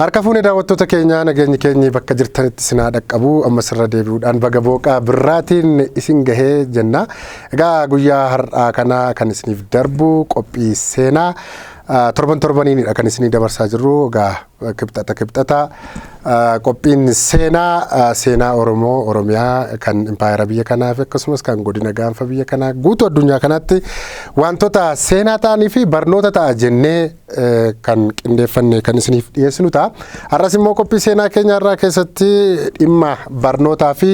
Harka fuunee daawwattoota keenyaa, nageenyi keenyi bakka jirtanitti isin haa dhaqqabu. Ammas irra deebi'uudhaan baga booqaa birraatiin isin gahee jenna. Egaa guyyaa har'aa kana kan isiniif darbu qophii seenaa torban torbaniinidha kan isinii dabarsaa jirru. Egaa Kibxata kibxata qophiin seenaa seenaa Oromoo, Oromiyaa, kan impaayera biyya kanaa fi akkasumas kan godina gaanfa biyya kanaa, guutuu addunyaa kanaatti wantoota seenaa ta'anii fi barnoota ta'a jennee kan qindeeffanne kan isiniif dhiyeessinu ta'a. Har'as immoo qophii seenaa keenya irraa keessatti dhimma barnootaa fi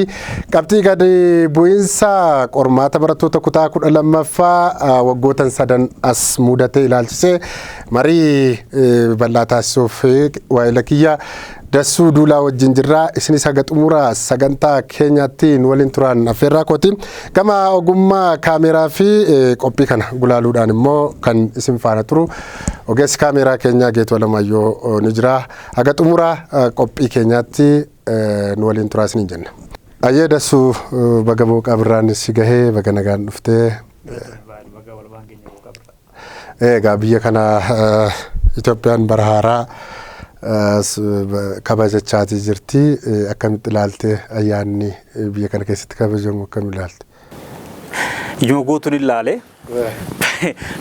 qabxii gadi bu'iinsa qormaata barattoota kutaa 12ffaa waggootan sadan as mudate ilaalchisee marii bal'aa taasisuuf waa'ila kiyya Dassuu Duulaa wajjin jirra. Isinis haga xumura sagantaa keenyaatti nu waliin turan affeerraa kooti. Gama ogummaa kaameeraa fi qophii kana gulaaluudhaan immoo kan isin faana turu ogeessi kaameeraa keenyaa Geetuu Alamaayyoo ni jira. Haga xumura qophii keenyaatti nu waliin turaa isiniin jenna. Ayyee Dassuu, baga booqaa birraan si gahee, baga nagaan dhuftee. Egaa biyya kana Itoophiyaan bara haaraa kabajachaatii jirti. Akkamitti ilaalte? Ayyaanni biyya kana keessatti kabajamu akkam ilaalte? Ijuma guutuun ilaale.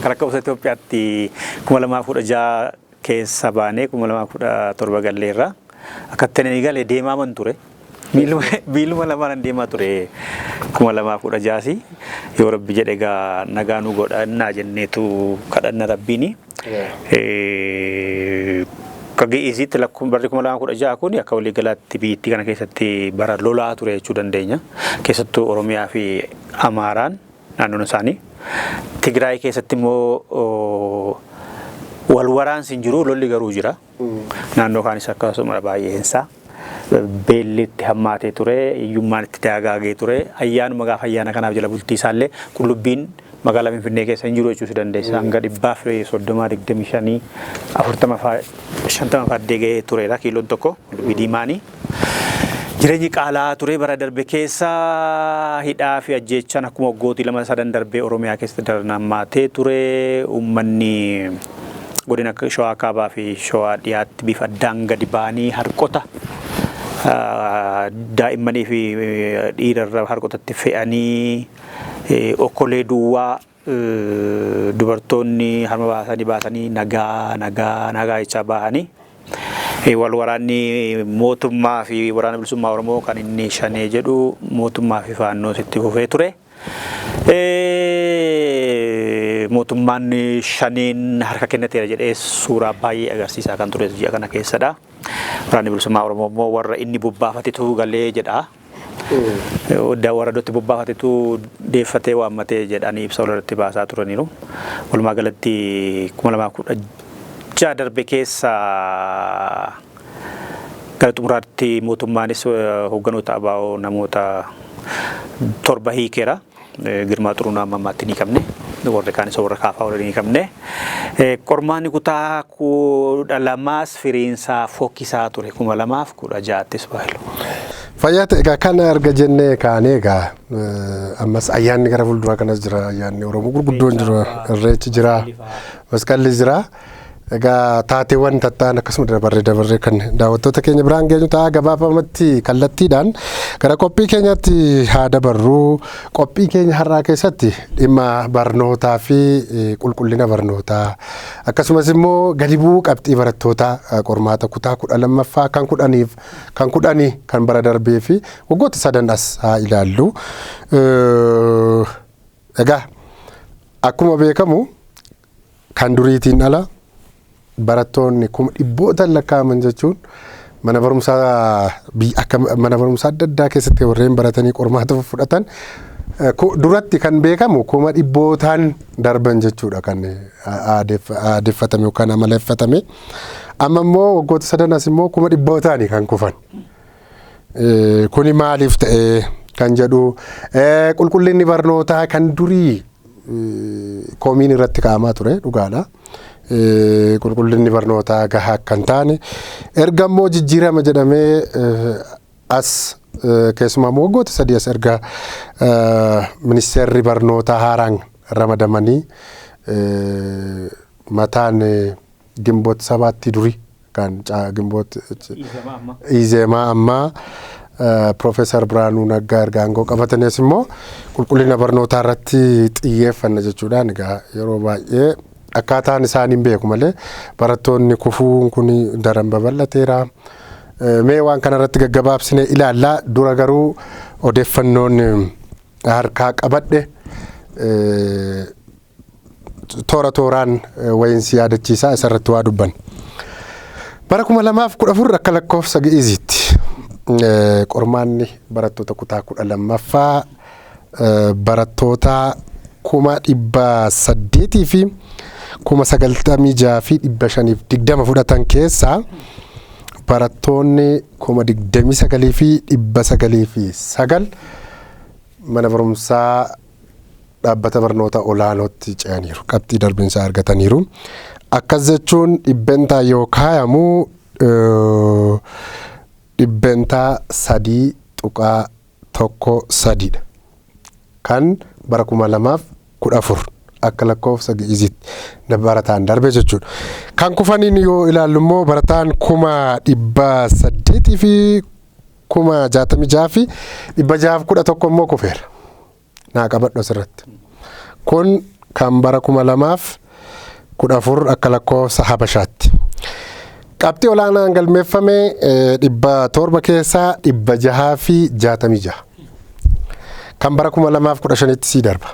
Kan akka gosa Itoophiyaatti 2016 keessa baanee 2017 galleerra. Akkatti ani gale deemaa ture. Miiluma lamaan deemaa ture 2016si. Yoo Rabbi jedhe egaa nagaa nu godhannaa jenneetu kadhanna Rabbiini. Akka Gi'iziitti lakkoon barri 2016 kun akka waliigalaatti biyyattii kana keessatti bara lolaa ture jechuu dandeenya. Keessattuu Oromiyaa fi Amaaraan naannoon isaanii. Tigraay keessatti immoo wal waraansi hin jiru, lolli garuu jira. Naannoo kaanis akkasuma baay'eensaa. Beelli itti hammaatee ture, hiyyummaan itti dagaagee ture. Ayyaanuma gaafa ayyaana kanaaf jala bultii isaallee qullubbiin magaalaa Finfinnee keessa hin jiru jechuu si dandeessa. Hanga 130, 25, 40 fa'aa, 50 fa'aa gahee tureera kiiloon tokko qullubbii diimaanii. Jireenyi qaala'aa ture bara darbe keessa. Hidhaa fi ajjeechaan akkuma waggootii lama sadan darbee Oromiyaa keessatti daran hammaatee ture. Uummanni godina Shawaa Kaabaa fi Shawaa Dhiyaatti bifa addaan gadi ba'anii harqota daa'immanii fi dhiirarra harqotatti fe'anii, okolee duwwaa, dubartoonni harma baasanii baasanii nagaa nagaa nagaa jechaa bahanii, wal waraanni mootummaa fi Waraana Bilisummaa Oromoo kan inni Shanee jedhu mootummaa fi Faannoo sitti fufee ture. Mootummaan Shaneen harka kennateera jedhee suuraa baay'ee agarsiisaa kan ture ji'a kana keessadha. Waraanni Bilisummaa Oromoo immoo warra inni bobbaafatetu galee jedha. Warra iddootti bobbaafatetu deeffatee waammatee jedhanii ibsa walirratti baasaa turaniiru. Walumaa galatti 2016 darbe keessa gara xumuraatti mootummaanis hoogganoota ABO namoota torba hiikeera. Girmaa Xuruunaa amma ammaatti ni qabne. Warri kaanis warra kaafaa warra ni qabne. Qormaanni kutaa 12s firiinsaa fokkisaa ture 2016ttis baayilu. Fayyaa ta'e. Egaa kana erga jennee kaanee, egaa ammas ayyaanni gara fuulduraa kanas jira. Ayyaanni Oromoo gurguddoon jira, Irreechi jira, Masqalli jira. Egaa taateewwan tatta'an akkasuma dabarree dabarree kan daawwattoota keenya biraan geenyu ta'a. Gabaabamatti kallattiidhaan gara qophii keenyaatti haa dabarru. Qophii keenya har'aa keessatti dhimma barnootaa fi qulqullina barnootaa, akkasumas immoo gadi bu'uu qabxii barattootaa qormaata kutaa 12ffaa kan 10f kan 10 kan bara darbee fi waggoota sadan as haa ilaallu. Egaa akkuma beekamu kan duriitiin ala barattoonni kuma dhibbootaan lakkaa'aman jechuun mana barumsaa akka mana barumsaa adda addaa keessatti warreen baratanii qormaata fudhatan, duratti kan beekamu kuma dhibbootaan darban jechuudha kan aadeffatame yookaan amaleeffatame. Amma immoo waggoota sadan as immoo kuma dhibbootaani kan kufan. Kuni maaliif ta'e kan jedhu, qulqullinni barnootaa kan durii komiin irratti kaa'amaa ture dhugaadha. Qulqullinni barnootaa gahaa akka hin taane, erga immoo jijjiirama jedhamee as, keessumaa immoo waggoota 3 as erga ministeerri barnootaa haaraan ramadamanii, mataan Ginboot Sabaatti duri Kan Gimboot Izeemaa ammaa Piroofeesar Biraanuu Naggaa erga aangoo qabatanis immoo qulqullina barnootaa irratti xiyyeeffanna jechuudhaan, egaa yeroo baay'ee akkaataan isaan hin beeku malee barattoonni kufuun kun daran babal'ateera. Mee waan kanarratti gaggabaabsine ilaallaa. Dura garuu odeeffannoon harkaa qabadhe toora tooraan wayiinsi yaadachiisaa isarratti waa dubban. Bara 2014 akka lakkoofsa Gi'iziitti qormaanni barattoota kutaa 12ffaa barattoota 896,520 fudhatan keessaa barattoonni 29,909 mana barumsaa dhaabbata barnoota olaanootti ce'aniiru. Qabxii darbinsaa argataniiru. Akkas jechuun dhibbentaa yoo kaayamu 3.13%dha. Kan bara 2014 akka lakkoofsa Gi'izitti barataan darbe jechuudha. Kan kufaniin yoo ilaallu immoo barataan 866,611 immoo kufeera. Naa qabadhu asirratti. Kun kan bara 2014 akka lakkoofsa Habashaatti. Qabxii olaanaan galmeeffame 700 keessaa 666. Kan bara 2015tti sii darba.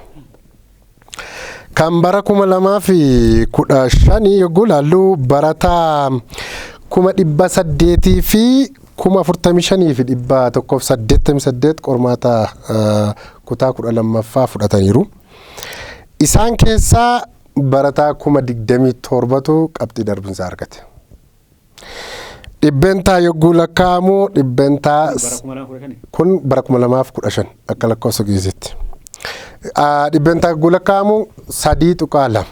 Kan bara 2015 yogguu ilaallu barataa 845,188 qormaata kutaa 12ffaa fudhataniiru. Isaan keessaa barataa 27,000tu qabxii darbinsaa argate. Dhibbentaa yogguu lakkaa'amu dhibbentaa kun bara 2015 akka lakkoofsa Gi'izitti. Dhibbentaa yogguu lakkaa'amu 3.2.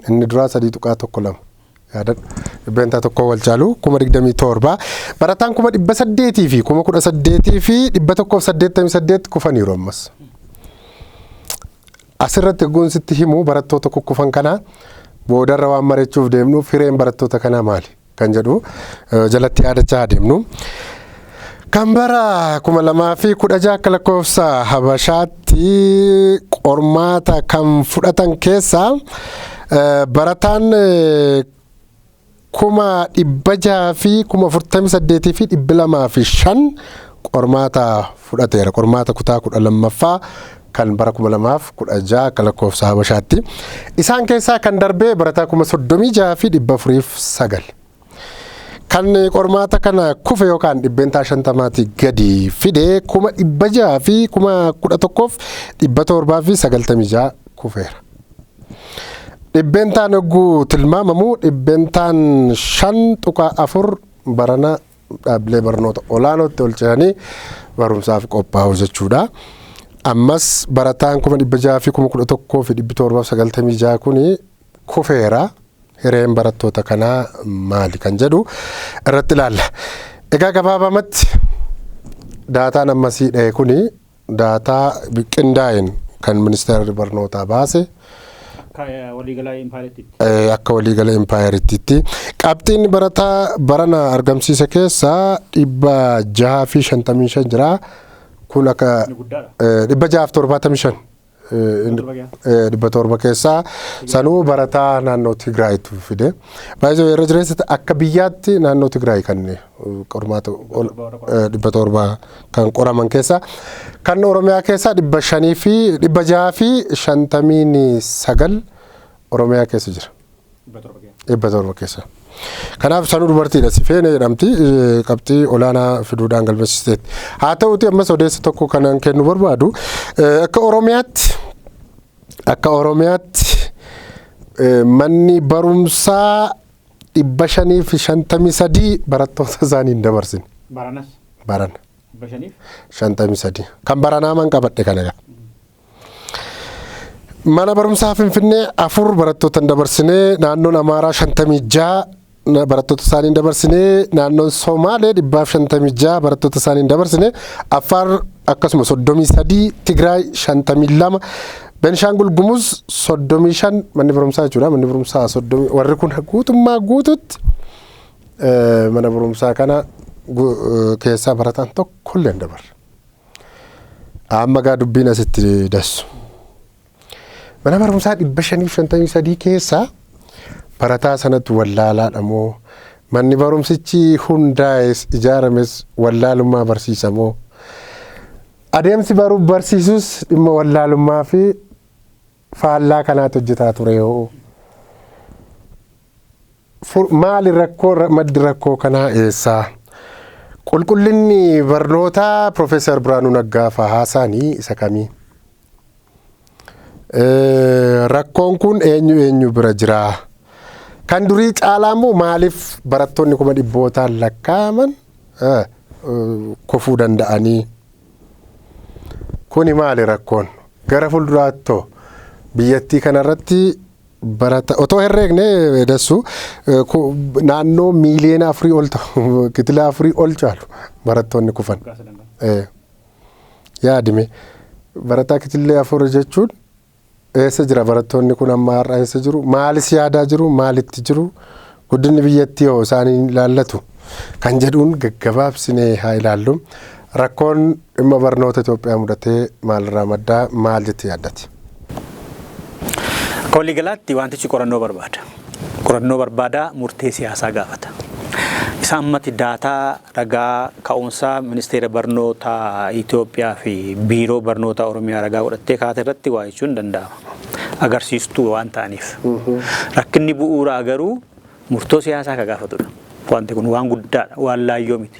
Inni duraa 3.12. Yaadadhu. Dhibbentaa tokko wal caalu 27,000. Barataan 818,188 kufaniiru ammas. Asirratti yogguun sitti himu barattoota kukkufan kana boodarra waan mari'achuuf deemnu, fireen barattoota kanaa maali kan jedhu jalatti yaadachaa adeemnu. Kan bara 2016 akka lakkoofsa Habashaatti qormaata kan fudhatan keessaa barataan 648,205 qormaata fudhateera. Qormaata kutaa 12ffaa kan bara 2016 akka lakkoofsa Habashaatti. Isaan keessaa kan darbee barataa 36,409. Kan qormaata kana kufe yookaan 50%tii gadi fide 611,796 kufeera. Dhibbentaan yogguu tilmaamamu dhibbentaan 5.4 barana dhaabbilee barnoota olaanootti ol ce'anii barumsaaf qophaa'u jechuudha. Ammas barataan 611,796 kuni kufeera. Hireen barattoota kanaa maali kan jedhu irratti ilaalla. Egaa gabaabamatti daataan ammasii dha'e kuni daataa qindaa'een kan ministeerri barnootaa baase. Akka waliigala impaayeritti qabxiin barataa barana argamsiise keessaa 655 jira. Kun akka 675, 700 keessaa sanuu barataa naannoo Tigraayitu fide. Baay'ee yeroo jireessatti akka biyyaatti naannoo Tigraay kan qormaata 700 kan qoraman keessaa kan Oromiyaa keessaa 500 fi 659 Oromiyaa keessa jira. 700 keessa. Kanaaf sanuu dubartiidha. Sifeene jedhamti, qabxii olaanaa fiduudhaan galmeessisteetti. Haa ta'uti ammas odeessa tokko kanan kennu barbaadu, akka Oromiyaatti manni barumsaa 553 barattoota isaanii hin dabarsine. Baranas. Barana. 500? 53. Kan baranaa man qabadhe kana. Mana barumsaa Finfinnee afur barattoota hin dabarsinee, naannoon Amaaraa 56 barattoota isaanii hin dabarsinee, naannoon Somaalee 156 barattoota isaanii hin dabarsine, Affaar akkasuma 33, Tigraay 52, Benishaangul Gumuz 35 manni barumsaa jechuudha. Manni barumsaa 30 warri kun guutummaa guututti mana barumsaa kana keessaa barataan tokkollee hin dabarre. Amma gaa dubbiin asitti dassu. Mana barumsaa 553 keessaa barataa sanatti wallaalaadha moo, manni barumsichi hundaa'es ijaarames wallaalummaa barsiisa moo, adeemsi baruuf barsiisus dhimma wallaalummaa fi faallaa kanaatti hojjetaa ture yoo maali rakkoo, maddi rakkoo kanaa eessaa? Qulqullinni barnootaa Profeesar Biraanuu Naggaa fa'aa haasaanii isa kamii? Rakkoon kun eenyu eenyu bira jiraa? Kan durii caalaa immoo maaliif barattoonni kuma dhibbootaan lakkaa'aman kufuu danda'anii? Kuni maali rakkoon? Gara fuulduraattoo biyyattii kanarratti barata otoo herreegne dassu naannoo miiliyoona 4 ol ta'u, kitila 4 ol caalu barattoonni kufan. Yaadime, barataa kitillee 4 jechuun eessa jira? Barattoonni kun amma har'a eessa jiru? Maalis yaadaa jiru? Maalitti jiru? Guddinni biyyattii hoo isaanii ilaallatu? Kan jedhuun gaggabaabsinee haa ilaallu. Rakkoon dhimma barnoota Itoophiyaa mudatee maalirraa maddaa, maal jettee yaaddati? Akka waliigalaatti wantichi qorannoo barbaada. Qorannoo barbaada, murtee siyaasaa gaafata. Isa ammatti daataa ragaa ka'umsaa Ministeera Barnootaa Itoophiyaa fi Biiroo Barnootaa Oromiyaa ragaa godhattee kaate irratti waa jechuun danda'ama. Agarsiistuu waan ta'aniif. Rakkinni bu'uuraa garuu murtoo siyaasaa ka gaafatudha. Wanti kun waan guddaadha, waan laayyoo miti.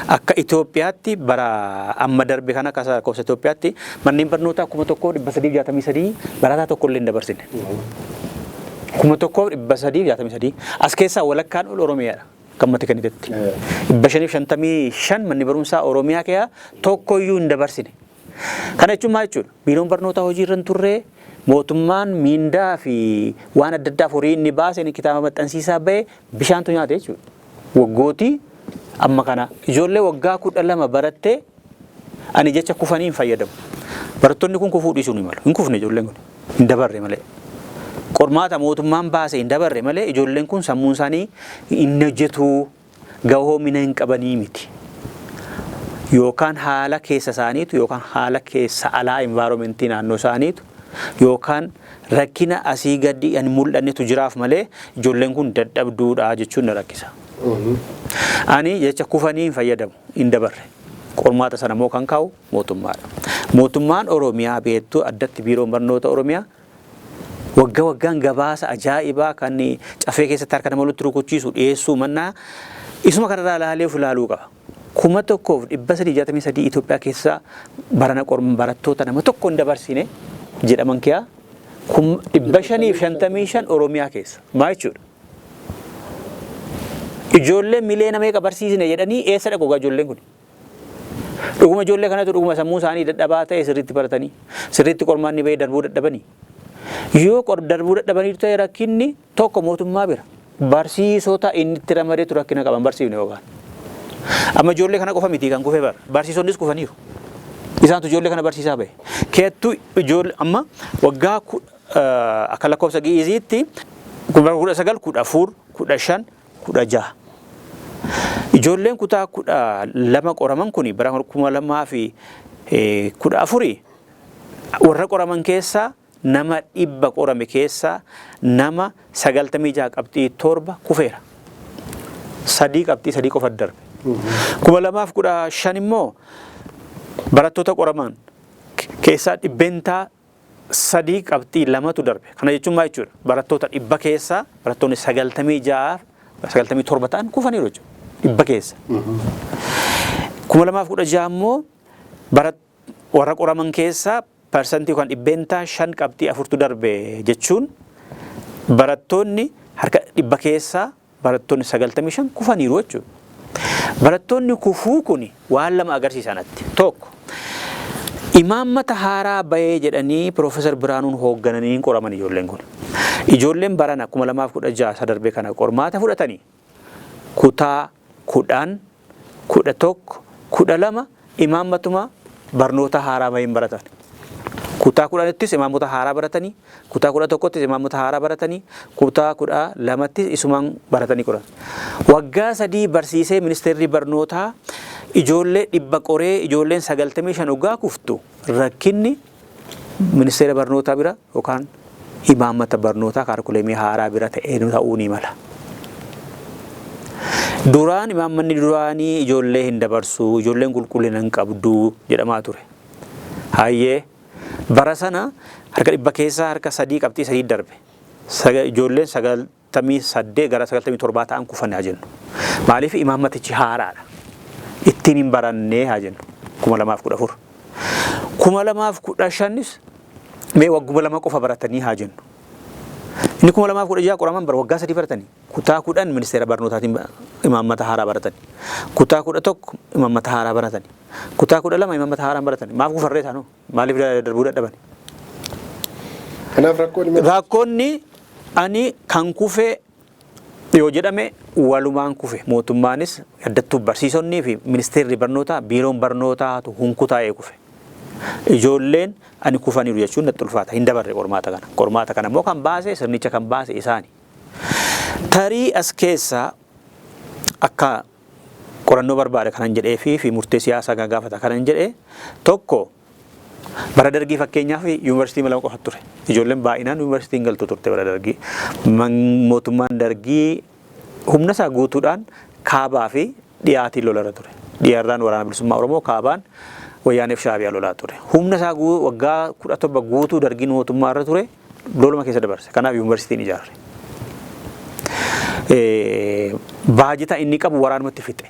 Akka Itoophiyaatti bara amma darbe kana, akka lakkoofsa Itoophiyaatti, manneen barnootaa 1363 barataa tokko illee hin dabarsine. 1363 as keessaa walakkaan ol Oromiyaadha. Gammatti kennitetti. 555 manni barumsaa Oromiyaa keessaa tokkoyyuu hin dabarsine. Kana jechuun maal jechuudha? Biiroon barnootaa hojii irra hin turre, mootummaan miindaa fi waan adda addaaf horii inni baase, inni kitaaba maxxansiisaa bahe bishaantu nyaate jechuudha. Waggootii amma kana ijoollee waggaa 12 barattee, ani jecha kufanii hin fayyadamu. Barattoonni kun kufuu dhiisuu ni malu. Hin kufne ijoolleen kun. Hin dabarre malee. Qormaata mootummaan baase hin dabarre malee ijoolleen kun sammuun isaanii hin hojjetu, gahoomina hin qabanii miti. Yookaan haala keessa isaaniitu, yookaan haala keessa alaa environmentii naannoo isaaniitu, yookaan rakkina asii gadi hin mul'annetu jiraaf malee ijoolleen kun dadhabduudha jechuun na rakkisa. Ani jecha kufanii hin fayyadamu, hin dabarre. Qormaata sana immoo kan kaa'u mootummaadha. Mootummaan Oromiyaa beektuu, addatti Biiroon Barnoota Oromiyaa waggaa waggaan gabaasa ajaa'ibaa kan cafee keessatti harka nama walitti rukuchiisu dhiyeessuu mannaa isuma kanarraa ilaalee of ilaaluu qaba. 1363 Itoophiyaa keessa barana barattoota nama tokko hin dabarsine jedhaman kiyaa 555 Oromiyaa keessa. Maal jechuudha? Ijoollee miliyoona meeqa barsiisne jedhanii eessa dhaqu gaa ijoolleen kun? Dhuguma ijoollee kanatu dhuguma sammuu isaanii dadhabaa ta'e, sirriitti baratanii, sirriitti qormaanni bahee darbuu dadhabanii? Yoo darbuu dadhabanii ta'e, rakkinni tokko mootummaa bira. Barsiisota inni itti ramadeetu rakkina qaban barsiifne yookaan. Amma ijoollee kana qofa miti kan kufee bara. Barsiisonnis kufaniiru. Isaantu ijoollee kana barsiisaa bahe. Keettuu ijoollee amma waggaa akka lakkoofsa Gi'iziitti 19, 14, 15, 16. Ijoolleen kutaa 12 qoraman kun bara 2014 warra qoraman keessaa, nama 100 qorame keessaa nama 96.7 kufeera. 3.3 qofa darbe. 2015 immoo barattoota qoraman keessaa 3.2%tu darbe. Kana jechuun maal jechuudha? Barattoota 100 keessaa barattoonni 96, 97 ta'an kufaniiru jechuudha. 100 keessa. 2016 immoo warra qoraman keessaa parsantii yookaan 5.4%tu darbe jechuun barattoonni harka 100 keessaa barattoonni 95 kufaniiru jechuudha. Barattoonni kufuu kun waan lama agarsiisa natti. Tokko, imaammata haaraa bahee jedhanii Piroofeesar Biraanuun hooggananii hin qoraman ijoolleen kun. Ijoolleen barana 2016 isa darbe kana qormaata fudhatanii kutaa 10, 11, 12 imaammatuma barnoota haaraa baheen baratan. Kutaa 10ttis imaammata haaraa baratanii, kutaa 11ttis imaammata haaraa baratanii, kutaa 12ttis isumaan baratanii qoran. Waggaa 3 barsiisee ministeerri barnootaa ijoollee 100 qoree ijoolleen 95 waggaa kuftu rakkinni ministeera barnootaa bira yookaan imaammata barnootaa kaarikuleemii haaraa bira ta'ee ta'uu ni mala. Duraan imaammanni duraanii ijoollee hin dabarsu, ijoolleen qulqullina hin qabdu jedhamaa ture. Hayyee, bara sana harka 100 keessaa harka 3.3 darbe. Ijoolleen 98 gara 97 ta'an kufan haa jennu. Maaliif? Imaammatichi haaraadha. Ittiin hin barannee haa jennu. 2014. 2015s mee wagguma 2 qofa baratanii haa jennu. Inni 2016 qoraman bara waggaa 3 baratanii. Kutaa 10 ministeera barnootaatiin imaammata haaraa baratanii. Kutaa 11 imaammata haaraa baratanii. Kutaa 12 imaammata haaraa baratanii. Maaf kufarree isaanoo? Maaliif darbuu dadhaban? Kanaaf rakkoon Rakkoonni ani kan kufee yoo jedhame walumaan kufe. Mootummaanis addattuu barsiisonnii fi ministeerri barnootaa, biiroon barnootaatu hunkutaa'ee kufe. Ijoolleen ani kufaniiru jechuun natti ulfaata. Hin dabarre qormaata kana. Qormaata kana immoo kan baase sirnicha, kan baase isaani. Tarii as keessaa akka qorannoo barbaade kanan jedhee fi murtee siyaasaa gaafata kanan jedhee, tokko, bara Dargii fakkeenyaaf yuunivarsiitii 2 qofa ture. Ijoolleen baay'inaan yuunivarsiitii hin galtu turte bara Dargii. Mootummaan Dargii humna isaa guutuudhaan kaabaa fi dhiyaatiin lolarra ture. Dhiyaarraan Waraana Bilisummaa Oromoo, kaabaan Wayyaaneef Shaabiyaa lolaa ture. Humna isaa waggaa 17 guutuu Dargiin mootummaa irra ture loluma keessa dabarse. Kanaaf yuunivarsiitiin ijaarre. Baajata inni qabu waraanumatti fixe.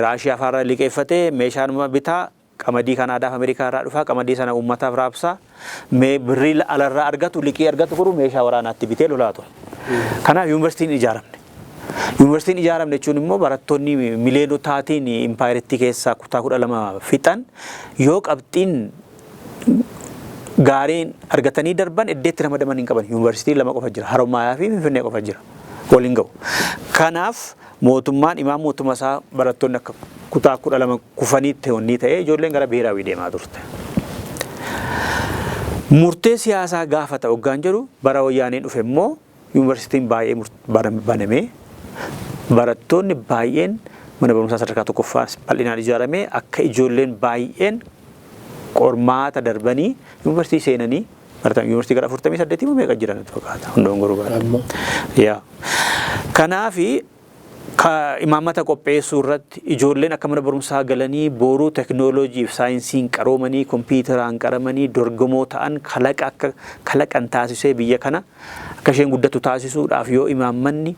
Raashiyaa fa'aarraa liqeeffatee meeshaanuma bitaa, qamadii Kanaadaaf Ameerikaa irraa dhufaa, qamadii sana uummataaf raabsaa, mee birrii alarraa argatu, liqii argatu godhu meeshaa waraanaatti bitee lolaa ture. Kanaaf yuunivarsiitiin ijaaramne. Yuunivarsiitiin ijaaramne jechuun immoo barattoonni miliyoonotaatiin impaayirittii keessaa kutaa 12 fixan yoo qabxiin gaariin argatanii darban iddeetti ramadaman hin qaban. Yuunivarsiitii 2 qofa jira. Haromaayaa fi Finfinnee qofa jira. Waliin ga'u. Kanaaf mootummaan imaan mootummaa isaa barattoonni akka kutaa 12 kufaniitti wanni ta'ee ijoolleen gara biheeraawii deemaa turte. Murtee siyaasaa gaafata hoggaan jedhu, bara Wayyaaneen dhufe immoo yuunivarsiitiin baay'ee banamee, barattoonni baay'een mana barumsaa sadarkaa tokkoffaa bal'inaan ijaaramee, akka ijoolleen baay'een qormaata darbanii yuunivarsiitii seenanii baratan. Yuunivarsiitii gara 48 moo meeqa jiran natti fakkaata, hundoon goruu baadha. Yaa. Kanaafi imaammata qopheessuu irratti ijoolleen akka mana barumsaa galanii boruu teknooloojii fi saayinsiin qaroomanii, kompiitaraan qaramanii, dorgomoo ta'an, kalaqa akka kalaqan taasisee biyya kana akka isheen guddattu taasisuudhaaf yoo imaammanni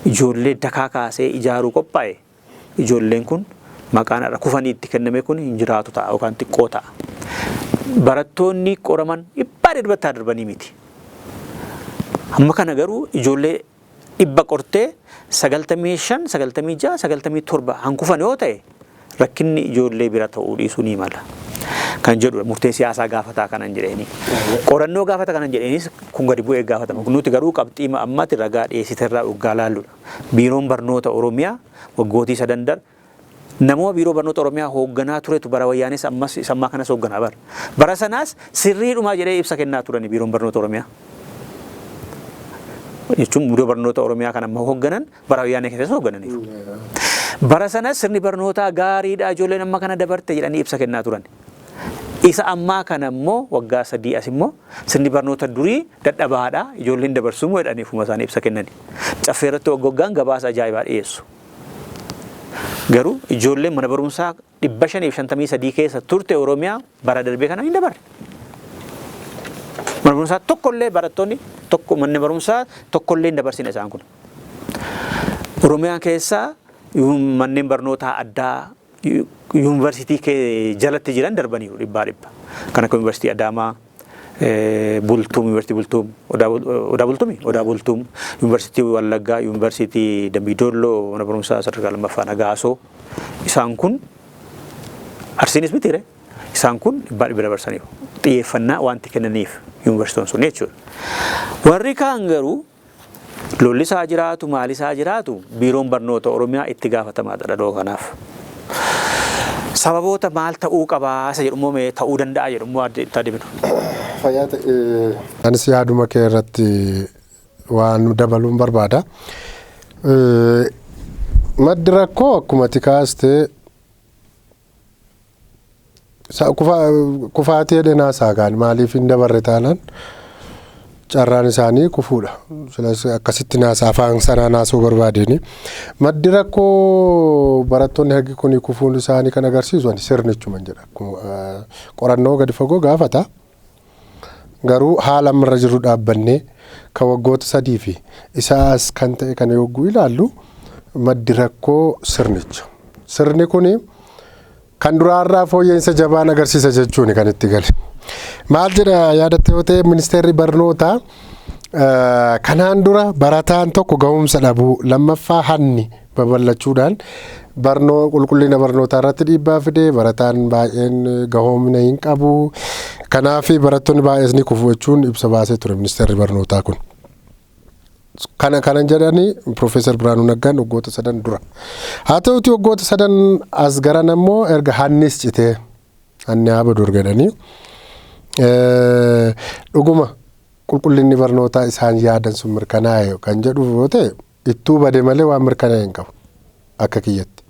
ijoollee dakaa kaasee ijaaruu qophaa'e, ijoolleen kun maqaan har'a kufanii itti kenname kun hin jiraatu ta'a yookaan xiqqoo ta'a. Barattoonni qoraman dhibbaa dhibbatti darbanii miti. Amma kana garuu ijoollee 100 qortee 95, 96, 97 hankufan yoo ta'e rakkinni ijoollee bira ta'uu dhiisuu ni mala. Kan jedhudha murtee siyaasaa gaafataa kanan jedheeni. Qorannoo gaafata kanan jedheenis kun gadi bu'ee gaafatama. Nuti garuu qabxii ammatti ragaa dhiyeessiterraa dhugaa laalludha. Biiroon Barnoota Oromiyaa waggootii sadan dar namoota Biiroo Barnoota Oromiyaa hoogganaa turetu bara Wayyaanis ammas isammaa kanas hoogganaa bara. Bara sanaas sirriidhumaa jedhee ibsa kennaa turani Biiroon Barnoota Oromiyaa. Jechuun Biiroo Barnoota Oromiyaa kan amma hoogganan bara Wayyaanee keessas hooggananiiru. Bara sanas sirni barnootaa gaariidha, ijoolleen amma kana dabarte jedhanii ibsa kennaa turan. Isa ammaa kana immoo waggaa 3 as immoo sirni barnoota durii dadhabaadha, ijoolleen dabarsuu moo jedhanii ofuma isaanii ibsa kennani. Caffee irratti waggaan gabaasa ajaa'ibaa dhiyeessu. Garuu ijoolleen mana barumsaa 553 keessa turte Oromiyaa bara darbee kana hin dabarre. Mana barumsaa tokkollee barattoonni tokko manni barumsaa tokkollee hin dabarsine isaan kun. Oromiyaa keessaa manneen barnootaa addaa yuunivarsiitii jalatti jiran darbaniiru dhibbaa dhibba. Kan akka Yuunivarsiitii Adaamaa, Bultuum, Yuunivarsiitii Bultuum, Odaa Bultumi, Odaa Bultuum, Yuunivarsiitii Wallaggaa, Yuunivarsiitii Dambiidolloo, mana barumsaa sadarkaa lammaffaa Nagaasoo. Isaan kun Arsiinis mitiire. Isaan kun dhibbaa dhibba dabarsaniiru. Xiyyeeffannaa wanti kennaniif yuunivarsiitoon sun jechuudha. Warri kaan garuu lolli isaa jiraatu, maali isaa jiraatu, Biiroon Barnoota Oromiyaa itti gaafatamaadha dhaloo kanaaf. Sababoota maal ta'uu qabaa isa jedhu immoo mee ta'uu danda'a jedhu immoo itti adeemnu. Fayyaa ta'e. Anis yaaduma kee irratti waan dabaluun barbaada. Maddi rakkoo akkuma ati kaastee kufaatii jedhee saagaan maaliif hin dabarre taanaan carraan isaanii kufuudha. Silas akkasitti naasaa afaan sanaa naasuu barbaadeni. Maddi rakkoo barattoonni harki kun kufuun isaanii kan agarsiisu ani sirnichuma jedha. Qorannoo gadi fagoo gaafata. Garuu haala ammarra jiru dhaabbannee kan waggoota 3 fi isaas kan ta'e kana yogguu ilaallu maddi rakkoo sirnicha. Sirni kuni kan duraarraa fooyya'insa jabaan agarsiisa jechuun kan itti gale. Maal jedha yaadatte yoo ta'e, ministeerri barnootaa kanaan dura barataan tokko ga'umsa dhabuu, lammaffaa hanni babal'achuudhaan barnoo qulqullina barnootaa irratti dhiibbaa fide, barataan baay'een gahoomina hin qabu. Kanaaf barattoonni baay'ees ni kufu jechuun ibsa baasee ture ministeerri barnootaa kun. Kana kanan jedhanii Profeesar Biraanuu Naggaan waggoota 3 dura. Haa ta'uti waggoota 3 as garan ammoo erga hannis citee, hanni haa badu erga jedhanii, dhuguma qulqullinni barnootaa isaan yaadan sun mirkanaa'e kan jedhu yoo ta'e, ittuu bade malee waan mirkanaa'e hin qabu akka kiyyatti.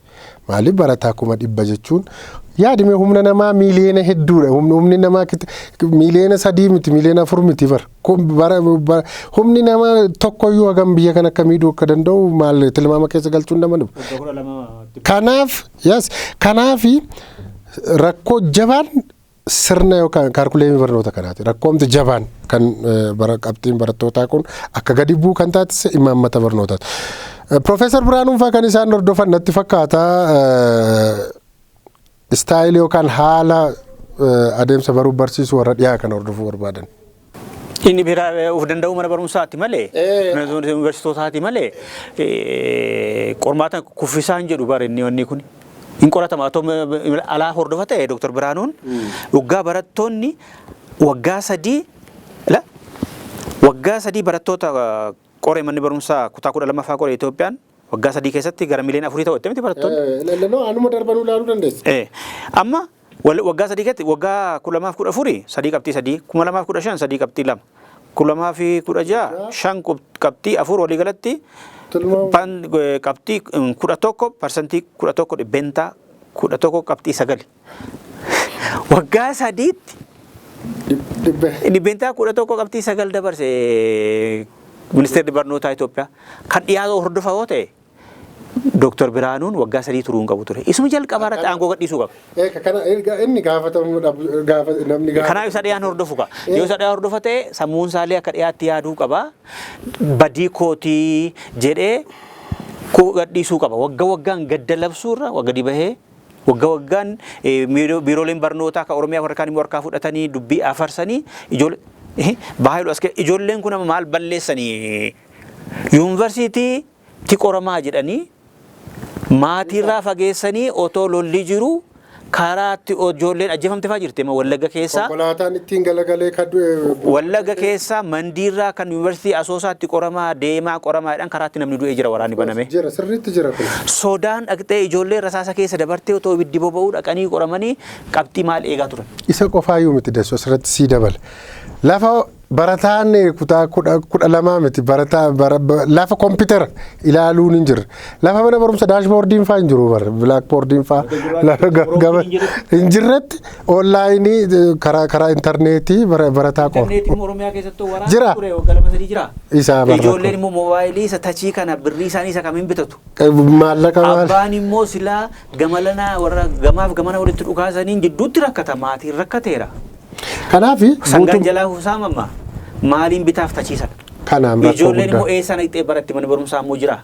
Maaliif, barataa 100,000 jechuun yaadime humna namaa miiliyoona hedduudha. Humni namaa miiliyoona 3 miti, miiliyoona 4 miti bara. Humni namaa tokkoyyuu hagam biyya kana akka miidhuu akka danda'u maal tilmaama keessa galchuun nama dhibu. Kanaaf yes, kanaafi rakkoo jabaan sirna yookaan kaarkuleemii barnoota kanaati. Rakkoomti jabaan kan qabxiin barattootaa kun akka gadi bu'u kan taatise imaammata barnootaati. Profeesar Biraanuun fa'aa kan isaan hordofan natti fakkaata style yookaan haala adeemsa baruu barsiisuu warra dhiyaa kan hordofuu barbaadan. Inni biraa of danda'uu mana barumsaati malee, yuunivarsiitootaati malee, qormaata kuffisaan jedhu bara inni wanni kun. Hin qoratama otoo alaa hordofa ta'e Dooktar Biraanuun waggaa barattoonni waggaa 3 la waggaa 3 barattoota qoree manni barumsaa kutaa 12ffaa qoree Itoophiyaan waggaa 3 keessatti gara miliyoona 4 ta'u itti miti barattoonni. No, anuma darbanuu ilaaluu dandeessa. Amma waggaa 3 keessatti waggaa 2014 3.3, 2015 3.2, 2016 5.4, walii galatti qabxii 11 11% 11.9%. Waggaa 3tti 11.9% dabarse ministeerri barnootaa Itoophiyaa. Kan dhiyaatu hordofa yoo ta'e, Dooktar Biraanuun waggaa 3 turuu hin qabu ture. Isuma jalqabaa irratti aangoo gadhiisuu qaba. Kana inni gaafatamuu dhabu gaafa namni gaafa. Kanaaf isa dhiyaan hordofu qaba. Yoo isa dhiyaan hordofa ta'e, sammuun isaallee akka dhiyaatti yaaduu qaba. Badii kootii jedhee koo gadhiisuu qaba. Wagga waggaan gadda labsuurra gadi bahee wagga waggaan biirooleen barnootaa kan Oromiyaa warra kaan immoo harkaa fudhatanii dubbii afarsanii ijoollee baay'ee as ijoolleen kun amma maal balleessanii yuunivarsiitii ti qoramaa jedhanii maatiirraa fageessanii otoo lolli jiru karaatti ijoolleen ajjeefamte fa'aa jirti amma Wallagga keessaa. Konkolaataan ittiin galagalee kan du'e. Wallagga keessaa Mandiirraa kan yuunivarsiitii Asoosaatti qoramaa deemaa qoramaa jedhan karaatti namni du'ee jira waraanni baname. Jira, sirriitti jira kun. Sodaan dhaqxee ijoollee rasaasa keessa dabartee otoo ibiddi boba'uu dhaqanii qoramanii qabxii maal eegaa turan. Isa qofaayyuu miti, dessu asirratti sii dabala. Lafa barataan kutaa 12 miti, barataa lafa kompiitara ilaaluun hin jirre. Lafa mana barumsa dashboardiin faa hin jiru bara blackboardiin faa lafa hin jirretti online karaa intarneetii barataa qofa. Intarneetiin Oromiyaa keessattuu waraana Jira. ture waggaa 2 3 jira. Isaa barra. Ijoolleen immoo moobaayilii isa touch kana birrii isaanii isa kamiin bitatu. Maallaqa maal? Abbaan immoo silaa gamalanaa warra gamaaf gamana walitti dhukaasaniin jidduutti rakkata, maatiin rakkateera. Kanaaf Sangaan jalaa saamama maaliin bitaaf touch sana. Kanaan rakkoo Ijoolleen immoo guddaa. eessaan dhaqxee baratti? Mana barumsaa immoo jira.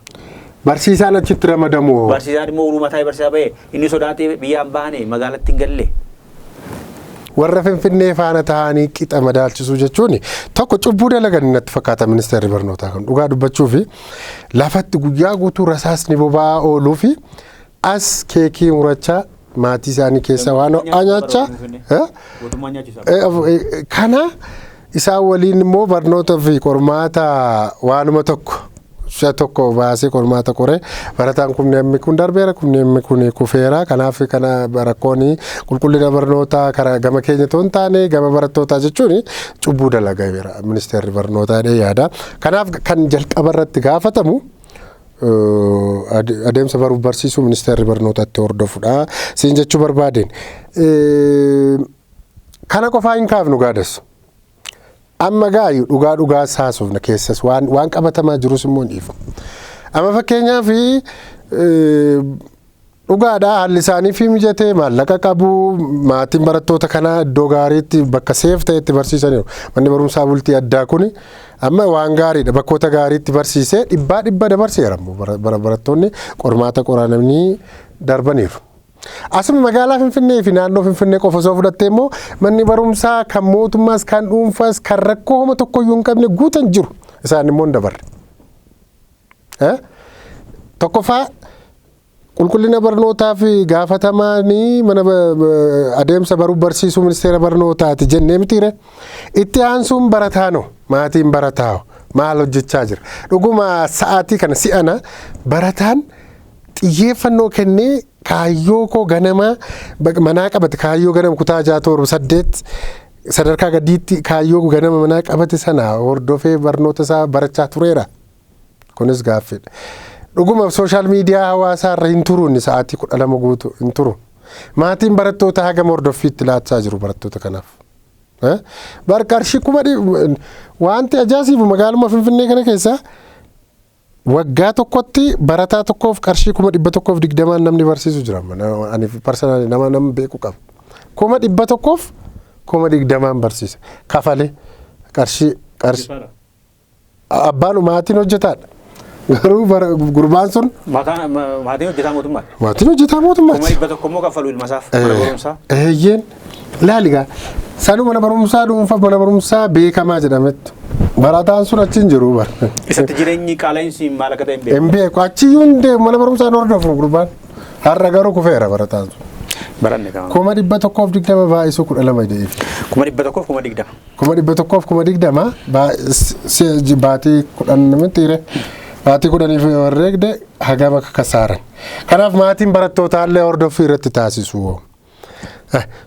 Barsiisaan achitti ramadamu. Barsiisaan immoo urumataa barsiisaa bahee inni sodaatee biyyaan baane magaalatti hin galle. Warra Finfinnee faana ta'anii qixa madaalchisuu jechuun tokko cubbuu dalagan natti fakkaata ministeerri barnootaa kun dhugaa dubbachuu fi lafatti guyyaa guutuu rasaasni boba'aa ooluu fi as keekii murachaa maatii isaanii keessa waan ho'aa nyaachaa. Mootummaan nyaachisa. Kana isaan waliin immoo barnoota fi qormaata waanuma tokko Si'a tokko baasee qormaata qoree barataan kumni hammi kun darbeera, kumni hammi kun kufeera. Kanaaf kana rakkoon qulqullina barnootaa karaa gama keenya otoo hin taane gama barattootaa jechuun cubbuu dalagameera ministeerri barnootaa jedhee yaada. Kanaaf kan jalqaba irratti gaafatamu adeemsa baruuf barsiisuu ministeerri barnootaatti hordofudha. Siin jechuu barbaadeen. Kana qofaa hin kaafnu gaadessu. Amma gaayu dhugaa dhugaa saasofna keessas waan qabatamaa jirus immoo hin dhiifnu. Amma fakkeenyaaf dhugaadhaa haalli isaanii fi mijatee maallaqa qabu, maatiin barattoota kanaa iddoo gaariitti bakka safe ta'etti barsiisaniiru. Manni barumsaa bultii addaa kuni amma waan gaariidha, bakkoota gaariitti barsiisee dhibbaa dhibba dabarseera immoo barattoonni qormaata qoramanii darbaniiru. Asuma magaalaa Finfinnee fi naannoo Finfinnee qofa osoo fudhattee immoo manni barumsaa kan mootummaas kan dhuunfaas kan rakkoo homa tokkoyyuu hin qabne guutan jiru. Isaan immoo hin dabarre. Tokkoffaa, qulqullina barnootaa fi gaafatamaanii mana adeemsa baruuf barsiisuu ministeera barnootaati jennee mitiire. Itti aansuun barataano maatiin barataa maal hojjechaa jira? Dhuguma sa'aatii kana si'ana barataan xiyyeeffannoo kennee kaayyoo koo ganamaa manaa qabate, kaayyoo ganama kutaa 6, 7, 8 sadarkaa gadiitti kaayyoo ganama manaa qabate sana hordofee barnoota isaa barachaa tureera. Kunis gaaffiidha. Dhuguma social media hawaasaa irra hin turu, inni sa'aatii 12 guutu hin turu. Maatiin barattoota hagam hordoffiitti laachaa jiru barattoota kanaaf? Bar qarshii kuma wanti ajaa'ibsiifu magaaluma Finfinnee kana keessa waggaa tokkotti barataa tokkoof qarshii 120,000n namni barsiisu jira. Ani personally nama beeku qaba. 120,000n barsiisa. Kafalee qarshii. Abbaan maatiin hojjetaadha. Garuu gurbaan sun Maatiin hojjetaa mootummaati. Maatiin hojjetaa mootummaati. 100,000 immoo kaffalu ilma isaaf mana barumsaa. Eeyyeen, laali gaa, sanuu mana barumsaa dhuunfaa, mana barumsaa beekamaa jedhametti. Barataan sun achi hin jiru bara. Isatti jireenyi qaala'insi maal akka ta'e hin beeku. Hin beeku, achiyyuu hin deemu, mana barumsaa hin hordofu gurbaan. Har'a garuu kufeera barataan sun. Baranne kama. 120,000 baay'isuu 12 jedheef. 120,000. 120,000 baatii 10 mitiire, baatii 10f herreegde hagam akka kasaaran. Kanaaf maatiin barattootallee hordoffii irratti taasisu.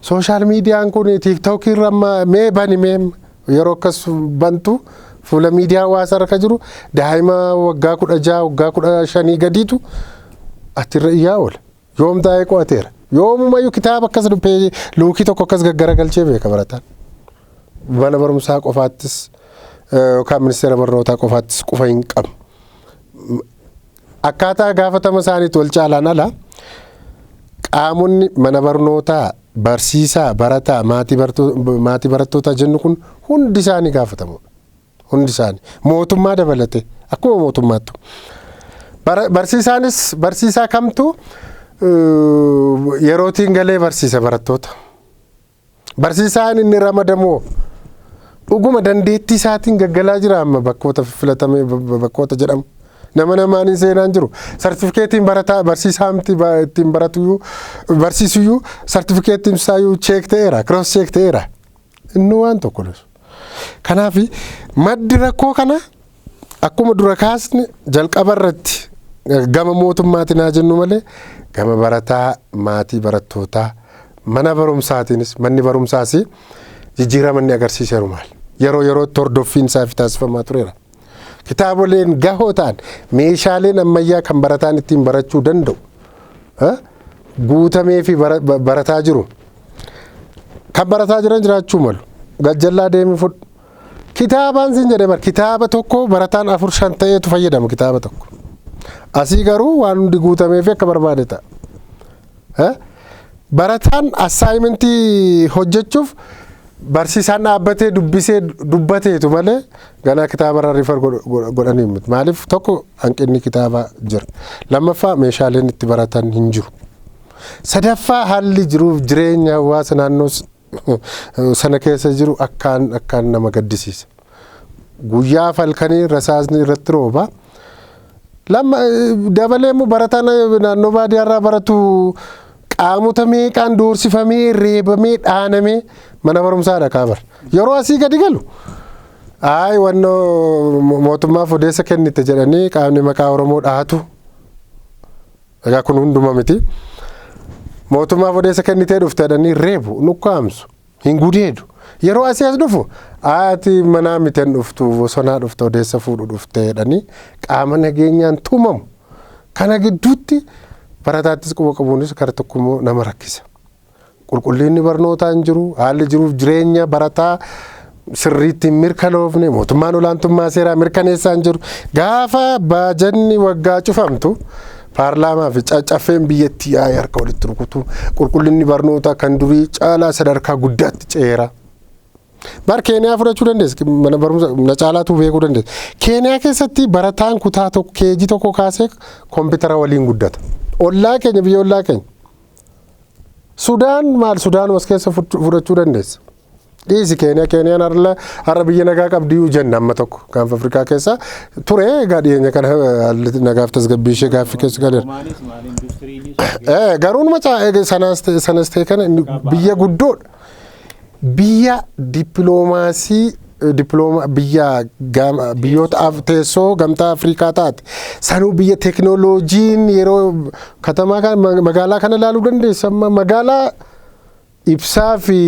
Social mediaan kun TikTokii irra amma mee bani, mee yeroo akkas bantu fuula miidiyaa hawaasaa irra jiru daa'ima waggaa 16, waggaa 15 gadiitu achirra iyyaa oola. Yoom taa'ee qo'ateera? Yoomumayyuu kitaaba akkas dubbee luukii tokko akkas gaggaragalchee beeka barataan? Mana barumsaa qofaattis yookaan ministeera barnootaa qofaattis qufa hin qabu. Akkaataa gaafatama isaaniitti wal caalaan ala qaamonni mana barnootaa, barsiisaa, barataa, maatii barattootaa jennu kun hundi isaanii gaafatamudha. Hundi isaanii mootummaa dabalate akkuma mootummaattu. Barsiisaanis barsiisaa kamtu yerootiin galee barsiisa barattoota? Barsiisaan inni ramadamoo dhuguma dandeettii isaatiin gaggalaa jira amma bakkoota filatamee bakkoota jedhamu? Nama namaan hin seenaan jiru. Sartifikeetiin barataa barsiisaa ittiin baratuyyuu barsiisuyyuu sartifikeetiin isaayyuu check ta'eera, cross check ta'eera. Inni waan tokko lesu. Kanaaf maddi rakkoo kana akkuma dura kaasne jalqaba irratti gama mootummaatiin haa jennu malee gama barataa, maatii barattootaa, mana barumsaatiinis manni barumsaas jijjiirama inni agarsiiseeru maal? Yeroo yerootti hordoffiin isaa fi taasifamaa tureera. Kitaaboleen gahoo ta'an, meeshaaleen ammayyaa kan barataan ittiin barachuu danda'u guutamee fi barataa jiru. Kan barataa jiran jiraachuu malu. Gajjallaa deemi fudhu. Kitaabaan sin jedhee bar kitaaba tokko barataan afur shan ta'eetu fayyadama kitaaba tokko. Asii garuu waan hundi guutamee fi akka barbaade ta'a. Barataan assignmentii hojjechuuf barsiisaan dhaabbatee dubbisee dubbateetu malee ganaa kitaaba irraa refer godhanii miti. Maaliif? Tokko, hanqinni kitaabaa jira. Lammaffaa, meeshaaleen itti baratan hin jiru. Sadaffaa, haalli jiruuf jireenya hawaasa naannoo sana keessa jiru akkaan akkaan nama gaddisiisa. Guyyaa falkanii rasaasni irratti rooba. Lamma dabalee immoo barataan naannoo baadiyyaarraa baratu qaamota meeqaan doorsifamee, reebamee, dhaanamee mana barumsaa dhaqaa bara. Yeroo asii gadi galu Ayi, wannoo mootummaaf odeessa kennite jedhanii qaamni maqaa Oromoo dhahatu. Egaa kun hunduma miti. Mootummaaf odeessa kennitee dhufte jedhanii reebu, nukkaamsu, hin gudeedu. Yeroo asii as dhufu, ati manaa miten dhuftu, bosonaa dhufte, odeessa fuudhu dhufte jedhanii qaama nageenyaan tumamu. Kana gidduutti barataattis quba qabuunis kara tokkommoo nama rakkisa. Qulqullinni barnootaa hin jiru, haalli jiruuf jireenya barataa sirriitti hin mirkanoofne, mootummaan olaantummaa seeraa mirkaneessaa hin jiru. Gaafa baajanni waggaa cufamtu paarlaamaa fi caffeen biyyattii yaa'ee harka walitti rukutu, qulqullinni barnootaa kan durii caalaa sadarkaa guddaatti ceera. Bar Keeniyaa fudhachuu dandeessa, mana barumsa na caalaatu beekuu dandeessa. Keeniyaa keessatti barataan kutaa tokko, KG tokko kaasee koompitara waliin guddata. Ollaa keenya, biyya ollaa keenya. Sudaan maal, Sudaan as keessa fudhachuu dandeessa. Dhiisi Keeniyaa, Keeniyaan har'a biyya nagaa qabdiyyuu jenna, amma tokko gaanfa Afrikaa keessa ture. Egaa dhiyeenya kana haalli nagaaf tasgabbii ishee gaaffii keessa galeera. Garuu sanas ta'e kana inni biyya guddoodha. Biyya dippiloomaasii dippiloomaa biyya biyyoota teessoo Gamtaa Afrikaa taate, sanuu biyya teeknooloojiin yeroo katamaa kana, magaalaa kana ilaaluu dandeessa. Amma magaalaa ibsaa fi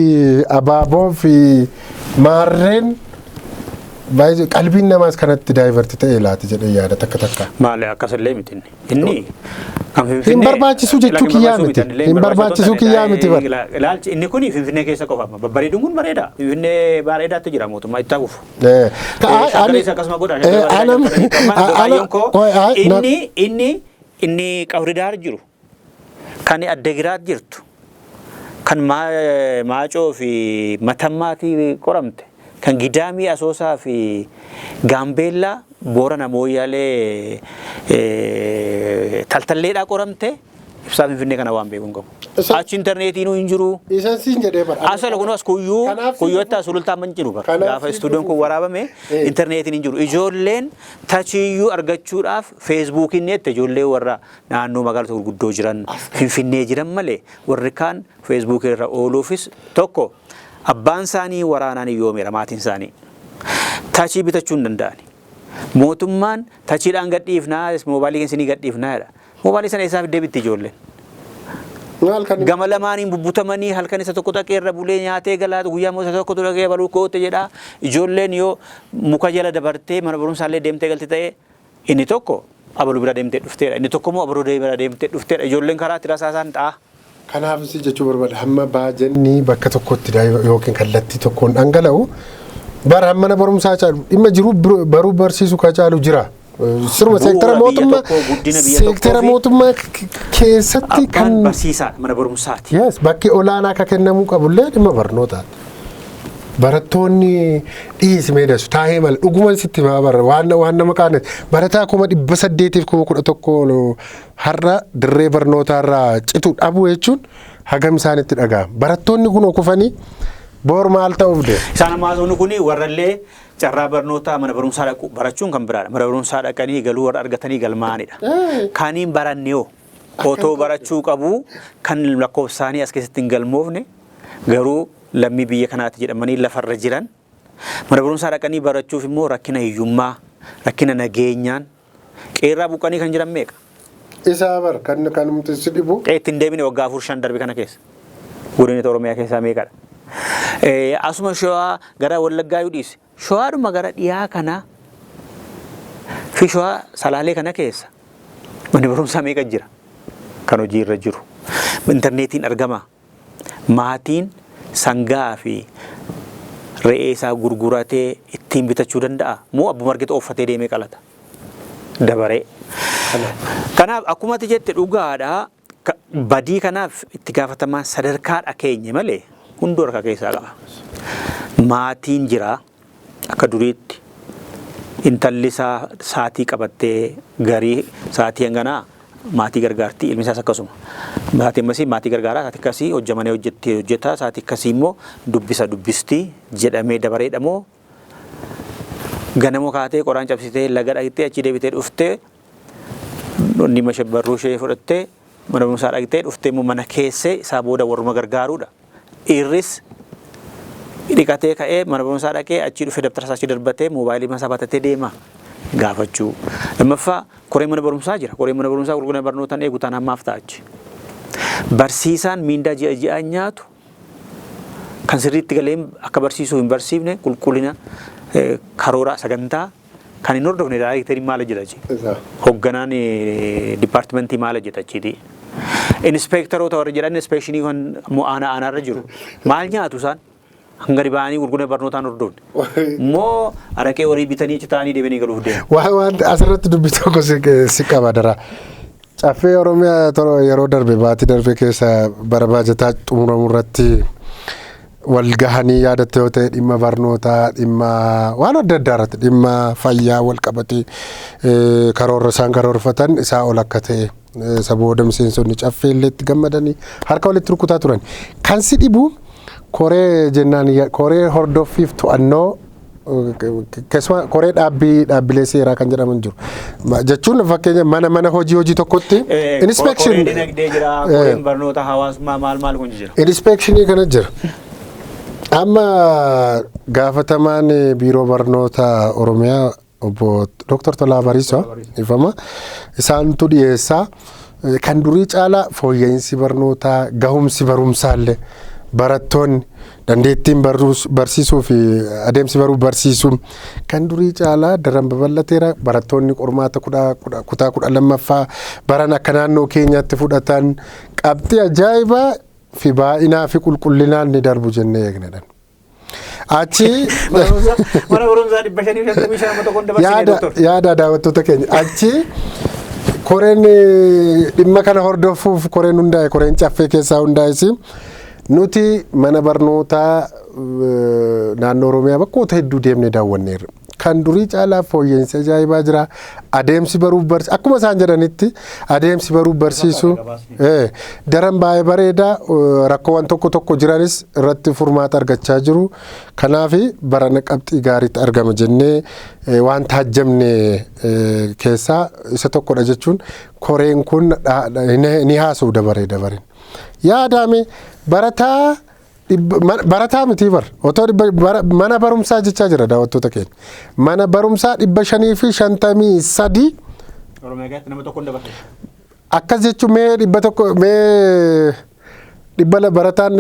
abaaboo fi maarreen baay'ee qalbiin namaas kanatti divert ta'ee laati jedhee yaada takka takka. Maali, akkasillee miti inni. Inni kan Hin Finfinnee. barbaachisu jechuu kiyyaa miti. Hin barbaachisu kiyyaa miti bar. Ilaalchi inni kun Finfinnee keessa qofa. Babbareeduun kun bareeda. Finfinnee bareedaatti jira, mootummaa itti hafuuf. Shaggaris akkasuma godha. Inni Qawridaar jiru, kan Addagiraat jirtu, kan Maacoo fi Matammaatii qoramte, kan Gidaamii, Asoosaa fi Gaambeellaa, Boorana, Mooyyaalee, Taltalleedhaa qoramte ibsaa Finfinnee kana waan beeku hin qabu. Achi intarneetiin hin jiru. Isan siin jedhee bara. Asala kun as kuyyuu kuyyootti as sulultaa man jiru bara. Gaafa istuudiyoon kun waraabame intarneetiin hin jiru. Ijoolleen tachiiyyuu argachuudhaaf feesbuukiin jette ijoollee warra naannoo magaalota gurguddoo jiran, Finfinnee jiran malee, warri kaan feesbuukii irra ooluufis tokko abbaan isaanii waraanaan hiyyoomeera, maatiin isaanii. Tachii bitachuu hin danda'ani. Mootummaan tachiidhaan gadhiifnaa, moobaayilii keessanii gadhiifnaa jedha. Moobaayilii sana eessaa fiddee bitti ijoolleen? Maal kan Gama lamaaniin bubbutamanii halkan isa tokko dhaqee irra bulee nyaatee galaa, guyyaa immoo isa tokko dhaqee baluu koote jedha. Ijoolleen yoo muka jala dabartee mana barumsaallee deemtee galte ta'e, inni tokko abaluu bira deemtee dhufteedha. Inni tokko immoo abaluu bira deemtee dhufteedha. Ijoolleen karaa itti rasaasaan ta'a. Kanaaf si jechuu barbaada, hamma baajanni bakka tokkotti yookiin kallattii tokkoon dhangala'u bara mana barumsaa caalu dhimma jiruu baruu barsiisuu ka caalu jira. Siruma seektara Bu'uura biyya mootummaa tokkoo, guddina biyya seektara tokkoo fi mootummaa keessatti abbaan kan barsiisaadha, mana barumsaati. Yes, bakki olaanaa akka kennamuu qabullee dhimma barnootaati. Barattoonni dhiisi meedasu taa'ee mala dhuguma sitti maa bara waan nama qaanet barataa 811,000 har'a dirree barnootaarraa citu dhabuu jechuun hagam isaanitti dhaga'ama. Barattoonni kun kufanii boor maal ta'uuf deema? Isaan ammaa sun kun warrallee carraa barnootaa mana barumsaa dhaqu barachuun kan biraadha. Mana barumsaa dhaqanii galuu warra argatanii galmaa'anidha. Kaniin baranne hoo, otoo barachuu qabu kan lakkoofsaanii as keessatti hin galmoofne, garuu lammii biyya kanaati jedhamanii lafarra jiran, mana barumsaa dhaqanii barachuuf immoo rakkina hiyyummaa, rakkina nageenyaan qeerraa buqqanii kan jiran meeqa? Isaa bar kan nuti si dhibu. Qe'ee ittiin deebine waggaa afur shan darbe kana keessa. Godina Oromiyaa keessaa meeqadha? Asuma Shawaa gara Wallaggaa yoo dhiise, Shawaadhuma gara dhiyaa kana fi Shawaa Salaalee kana keessa manni barumsaa meeqa jira? Kan hojii irra jiru. Intarneetiin argama. Maatiin sangaa fi re'ee isaa gurguratee ittiin bitachuu danda'a? Moo abbuma argite ooffatee deemee qalata? Dabaree. Kanaaf akkuma ati jette dhugaadha. Badii kanaaf itti gaafatamaan sadarkaadha keenya malee hunduu harka keessaa qaba. Maatiin jira, akka duriitti intalli isaa saatii qabattee garii saatii hanganaa maatii gargaarti, ilmi isaas akkasuma. Maatii ammasii maatii gargaaraa, saatii akkasii hojjamanee hojjetti hojjeta, saatii akkasii immoo dubbisa dubbistii jedhamee dabareedha moo, ganama kaatee qoraan cabsitee laga dhaqxee achi deebitee dhuftee dhimma barruu ishee fudhattee mana barumsaa dhaqxee dhuftee immoo mana keessee isaa booda warruma gargaaruudha. Dhiirris Dhiqatee ka'ee mana barumsaa dhaqee, achii dhufee dabtara isaa achi darbatee moobaayilii isaa batatee deema gaafachuu. Lammaffaa, koree mana barumsaa jira. Koree mana barumsaa qulqullina barnootaan eegu taanaan maaf ta'a achi? Barsiisaan miindaa ji'a ji'aan nyaatu kan sirriitti galee akka barsiisuu hin barsiifne, qulqullina karoora sagantaa kan hin hordofne daayirekteriin maal hojjeta achi? Hoogganaan dipaartimentii maal hojjeta achiiti? Inspeektaroota warri jedhan inspeekshinii kan aanaa aanaarra jiru maal nyaatu isaan? Hanga ba'anii qulqullina barnootaan hordofne. Moo araqee horii bitanii achi taa'anii deebianii galuuf deemu? Waan asirratti dubbii tokko si qaba dara. Caffee Oromiyaa yeroo darbe, baatii darbe keessa bara baajataa xumuramu irratti wal gahanii, yaadatte yoo ta'e, dhimma barnootaa, dhimma waan adda addaa irratti, dhimma fayyaa wal qabatee karoora isaan karoorfatan isaa ol akka ta'e, isa booda miseensonni caffee illee itti gammadanii harka walitti rukutaa turan. Kan si dhibu koree jennaan koree hordoffiif to'annoo, keessumaa koree dhaabbii dhaabbilee seeraa kan jedhaman jiru. Jechuun fakkeenya mana hojii tokkotti inspection. Koreen dinagdee jira, koreen barnoota hawaasummaa maal maal kun jira. Inspeekshinii kana jira. Amma gaafatamaan biiroo barnoota Oromiyaa obbo Dr. Tolaa Bariisoo ifama isaantu dhiyeessaa, kan durii caalaa fooyya'insi barnootaa, gahumsi barumsaallee, barattoonni dandeettiin barsiisuu fi adeemsi baruu barsiisuu kan durii caalaa daran babal'ateera. Barattoonni qormaata kutaa 12ffaa baran akka naannoo keenyaatti fudhatan qabxii ajaa'ibaa fi baay'inaa fi qulqullinaan ni darbu jennee eegnedha. Achi Mana barumsaa 555 amma tokkoon dabarsine, yaada doktor. Yaada daawwattoota keenya, achi koreen dhimma kana hordofuuf koreen hundaa'e, koreen caffee keessaa hundaa'es, nuti mana barnootaa naannoo Oromiyaa bakkoota hedduu deemnee daawwanneerra. Kan durii caalaa fooyya'insi ajaa'ibaa jira. Adeemsi baruuf barsiisuu, akkuma isaan jedhanitti, adeemsi baruuf barsiisuu daran baay'ee bareeda. Rakkoowwan tokko tokko jiranis irratti furmaata argachaa jiru. Kanaaf barana qabxii gaariitti argama jennee waan taajjabne keessaa isa tokkodha jechuun koreen kun ni haasa'u dabaree dabareen. Yaadame barataa barataa miti bar otoo mana barumsaa jechaa jira daawwattoota keenya. Mana barumsaa 553. Oromiyaa keessatti nama tokkoon dabarse. Akkas jechuun mee 100, mee barataan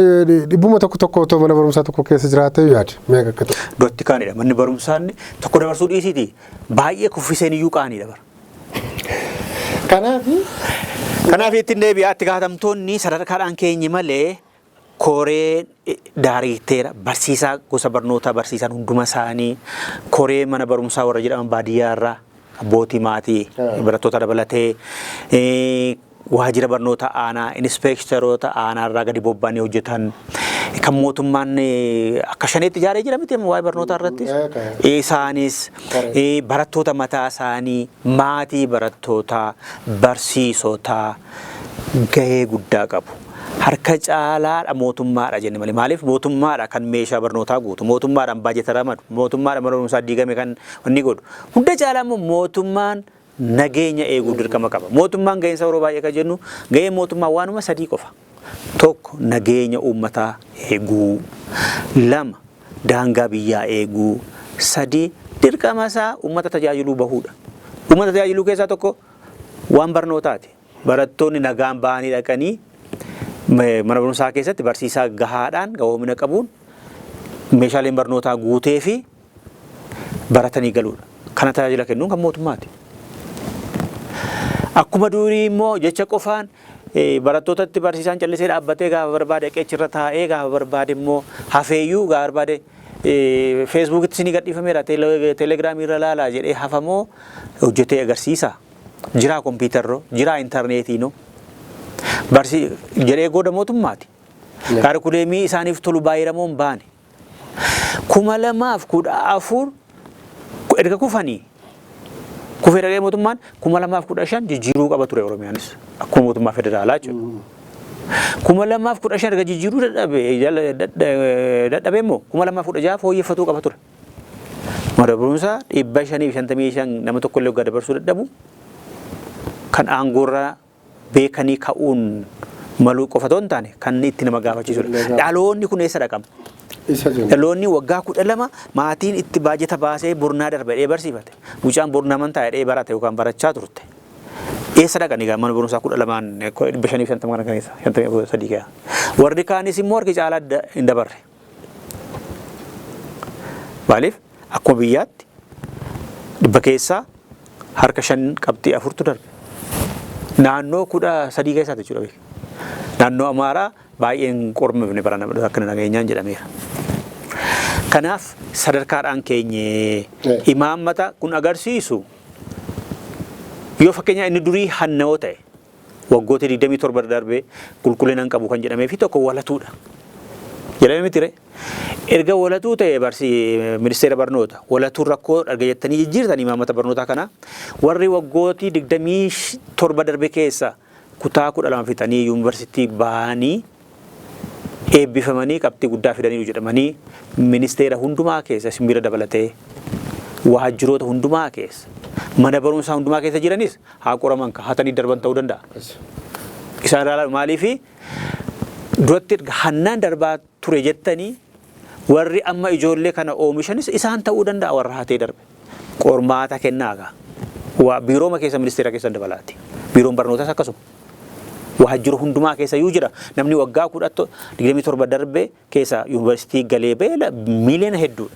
dhibbuma tokko tokko otoo mana barumsaa tokko keessa jiraate yaade meeqa akka ta'u. Duratti kaanidha. Manni barumsaan tokko dabarsuu dhiisiiti. Baay'ee kuffiseen iyyuu qaaniidha bara. Kanaaf Kanaaf ittiin deebi'aa, itti gaafatamtoonni sadarkaadhaan keenye malee koree daariikteera barsiisaa gosa barnootaa barsiisan hunduma isaanii, koree mana barumsaa warra jedhaman baadiyyaa irraa abbootii maatii barattoota dabalatee, waajjira barnoota aanaa, inspeektaroota aanaa irraa gadi bobba'anii hojjetan, kan mootummaan akka shaneetti ijaaree jira miti waa'ee barnootaa irrattis, isaanis, barattoota mataa isaanii, maatii barattootaa, barsiisotaa gahee guddaa qabu. Harka caalaadha mootummaadha jenne malee, maaliif mootummaadha kan meeshaa barnootaa guutu, mootummaadhaan baajeta ramadu, mootummaadhaan mana barumsaa diigame kan inni godhu. Hunda caalaa immoo mootummaan nageenya eeguu dirqama qaba. Mootummaan gaheensa yeroo baay'ee kan jennu, gaheen mootummaa waanuma sadii qofa. Tokko, nageenya uummataa eeguu. Lama, daangaa biyyaa eeguu. Sadii, dirqama isaa uummata tajaajiluu bahuudha. Uummata tajaajiluu keessaa tokko waan barnootaati. Barattoonni nagaan bahanii dhaqanii mana barumsaa keessatti barsiisaa gahaadhaan, gahoomina qabuun, meeshaaleen barnootaa guutee fi baratanii galuudha. Kana tajaajila kennuun kan mootummaati. Akkuma durii immoo jecha qofaan barattootatti barsiisaan callisee dhaabbatee gaafa barbaade dhaqee achirra taa'ee, gaafa barbaade immoo hafeeyyuu, gaafa barbaade feesbuukitti isinii gadhiifameera, teelegiraamii irra ilaalaa jedhee hafamoo hojjetee agarsiisa. Jiraa kompiitarroo, jiraa intarneetiinoo. Barsi jedhee gooda mootummaati. Kaarikuleemii isaaniif tolu baay'iramoo hin baane. 2014 erga kufanii kufee dhaqee mootummaan 2015 jijjiiruu qaba ture Oromiyaanis akkuma mootummaa federaalaa jechuudha. 2015 erga jijjiiruu dadhabee immoo 2016 fooyyeffatuu qaba ture. Mana barumsaa 555 nama tokko illee waggaa dabarsuu dadhabu kan aangoorraa beekanii ka'uun maluu qofa otoo hin taane kan itti nama gaafachiisudha. Dhaloonni kun eessa dhaqama? Isa jenna. Dhaloonni waggaa 12 maatiin itti baajata baasee bornaa darba jedhee barsiifate. Mucaan bornaa man taa'ee barate yookaan barachaa turte. Eessa dhaqan egaa mana barumsaa 12n 550 kana keessa 53 keessa. Warri kaanis immoo harki caalaa hin dabarre. Maaliif akkuma biyyaatti dhibba keessaa harka 5.4tu darbe. Naannoo 13 keessaati jechuudha beeku. Naannoo Amaaraa baay'een qormifne barana akka nageenyaan jedhameera. Kanaaf sadarkaadhaan keenye imaammata kun agarsiisu yoo fakkeenya inni durii hanna'oo ta'e waggoota 27 darbee qulqullina hin qabu kan jedhamee fi tokko walatuudha. Jedhamee miti ree? Erga walatuu ta'e barsi ministeera barnoota walatuun rakkoo arga jettanii jijjiirtan imaammata barnootaa kana warri waggootii 27 darbe keessa kutaa 12 fixanii yuunivarsiitii ba'anii eebbifamanii qabxii guddaa fidaniiru jedhamanii ministeera hundumaa keessa simbira dabalatee waajjiroota hundumaa keessa mana barumsaa hundumaa keessa jiranis haa qoraman hatanii darban ta'uu danda'a. Isaan irraa maaliifi duratti erga hannaan darbaa ture jettanii warri amma ijoollee kana oomishanis isaan ta'uu danda'a warra hatee darbe. Qormaata kennaagaa. Waa biirooma keessa ministeera keessa dabalaati. Biiroon barnootaas akkasuma. Waajjira hundumaa keessa iyyuu jira. Namni waggaa 27 darbe keessa yuunivarsiitii galee beela miiliyoona hedduudha.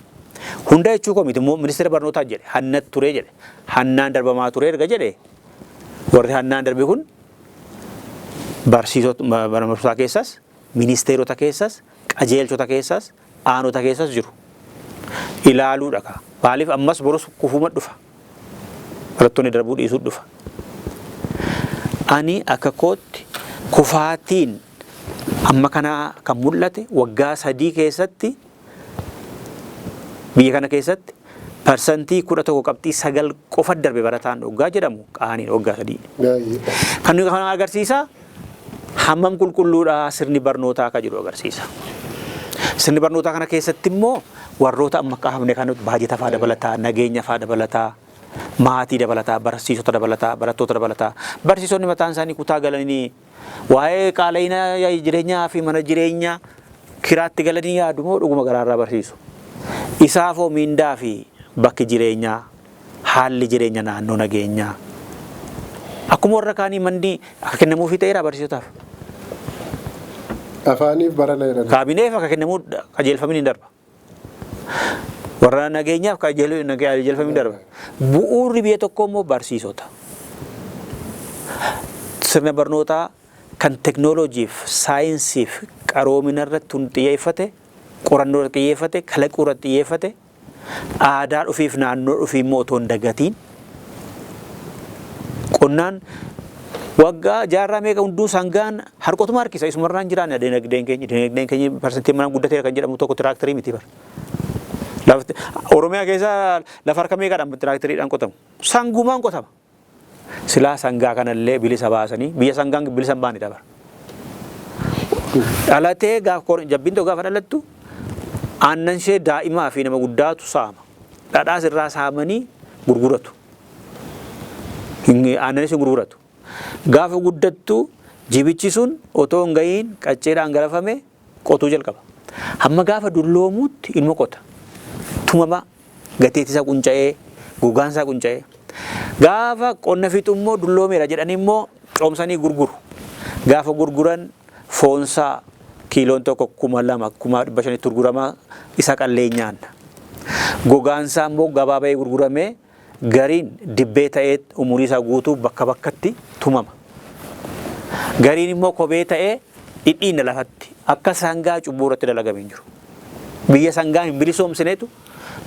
Hunda jechuu koo miti immoo ministeera barnootaa jedhe hannat ture jedhe hannaan darbamaa ture erga jedhe warri hannaan darbe kun barsiisota barumsaa keessas ministeerota keessas qajeelchota keessas aanota keessas jiru. Ilaaluudha kaa. Maaliif ammas borus kufuma dhufa. Barattoonni darbuu dhiisuu dhufa. Ani akka kootti kufaatiin amma kana kan mul'ate waggaa 3 keessatti biyya kana keessatti 11.9% qofa darbe barataan waggaa jedhamu qaaniin waggaa 3. Kan kana agarsiisa hammam qulqulluudha sirni barnootaa akka jiru agarsiisa. Sirni barnootaa kana keessatti immoo warroota amma kaafne kan baajata fa'aa dabalataa, nageenya fa'aa dabalataa, maatii dabalataa, barsiisota dabalataa, barattoota dabalataa. Barsiisonni mataan isaanii kutaa galanii waa'ee qaala'ina jireenyaa fi mana jireenyaa kiraatti galanii yaadu moo dhuguma garaarraa barsiisu. Isaafoo miindaa fi bakki jireenyaa, haalli jireenya naannoo nageenyaa. Akkuma warra kaanii manni akka kennamuufii ta'eera barsiisotaaf. Afaaniif barana jedhan. Kaabineef akka kennamuu qajeelfamni hin darba. Warra nageenyaaf qajeelfamni hin darba. Bu'uurri biyya tokkoo immoo barsiisota. Sirna barnootaa kan teknooloojiif, saayinsiif, qaroomina irratti xiyyeeffate, qorannoo irratti xiyyeeffate, kalaquu irratti xiyyeeffate, aadaa dhufiif naannoo dhufii immoo otoo hin dagatiin qonnaan waggaa jaarraa meeqa hunduu sangaan harkotuma harkisa isumarraan jiraanne dinagdeen keenya parsantii manaan guddateera kan jedhamu tokko tiraaktarii miti bara. Lafti Oromiyaa keessa lafa harka meeqaadhaan tiraakteriidhaan qotamu? Sangumaan qotama. Silaa sangaa kanallee bilisa baasanii biyya sangaan bilisa hin baane dabara. Dhalatee gaafa jabbiin tokko gaafa dhalattu aannan ishee daa'imaa fi nama guddaatu saama. Dhadhaas irraa saamanii gurguratu. Aannan ishee gurguratu. Gaafa guddattu jibichi sun otoo hin gahiin qacceedhaan garafame qotuu jalqaba. Hamma gaafa dulloomuutti ilma qota. Tumama gateetti isaa qunca'ee gogaan isaa qunca'ee. Gaafa qonna fixu immoo dulloomeera jedhanii immoo coomsanii gurguru. Gaafa gurguran foonsaa kiiloon tokko 2000 500,000tti gurgurama isa qallee nyaanna. Gogaansaa immoo gabaa bahee gurguramee gariin dibbee ta'ee umurii isaa guutuu bakka bakkatti tumama. Gariin immoo kophee ta'ee dhidhiinna lafatti akka sangaa cubbuu irratti dalagamee hin jiru. Biyya sangaa hin bilisoomsineetu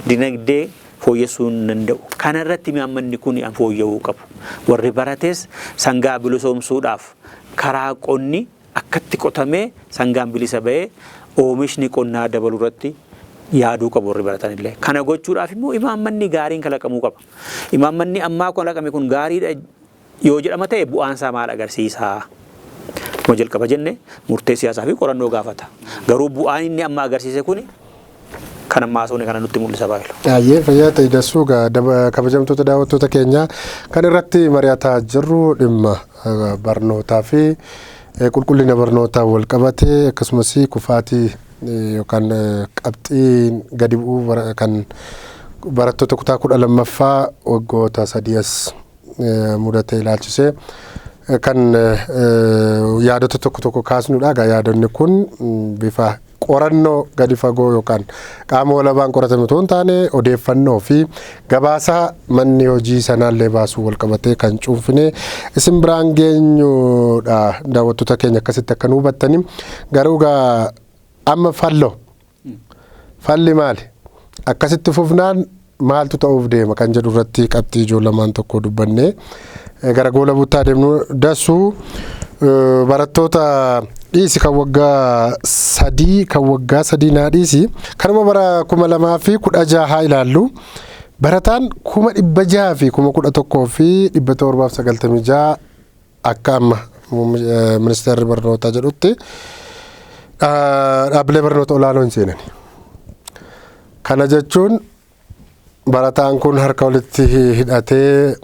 dinagdee fooyyessuu hin danda'u. Kana irratti imaammanni kun fooyya'uu qabu. Warri barates sangaa bilisoomsuudhaaf karaa qonni akkatti qotamee sangaan bilisa ba'ee oomishni qonnaa dabaluu irratti yaaduu qabu warri baratan illee. Kana gochuudhaaf immoo imaammanni gaariin kalaqamuu qaba. Imaammanni ammaa kalaqame kun gaariidha yoo jedhama ta'e bu'aan isaa maal agarsiisa? Akkuma jalqaba jenne murtee siyaasaa fi qorannoo gaafata. Garuu bu'aan inni amma agarsiise kun kan ammaa haasofne kana nutti mul'isa baay'ee. Baay'ee fayyaa ta'e dassuu kabajamtoota daawwattoota keenyaa kan irratti mari'ataa jirru dhimma barnootaa fi qulqullina barnootaa wal qabatee akkasumas kufaatii yookaan qabxiin gadi bu'uu kan barattoota kutaa 12ffaa waggoota 3 as mudate ilaalchisee kan yaadota tokko tokko kaasnudha. Egaa yaadonni kun bifa qorannoo gadi fagoo yookaan qaama walabaan qoratame otoo hin taane, odeeffannoo fi gabaasa manni hojii sanaallee baasuu wal qabatee kan cuunfine isin biraan geenyudha. Daawwattoota keenya, akkasitti akka nu hubattani. Garuu gaa amma falloo falli maali? Akkasitti fufnaan maaltu ta'uuf deema kan jedhu irratti qabxii ijoo lamaan tokko dubbannee gara goola buttaa deemnu. Dasuu, barattoota dhiisi, kan waggaa 3, kan waggaa 3 naa dhiisi, kanuma bara 2016 ilaallu. Barataan 611,796 akka amma ministeerri barnootaa jedhutti dhaabbilee barnoota olaanoo hin seenani. Kana jechuun barataan kun harka walitti hidhatee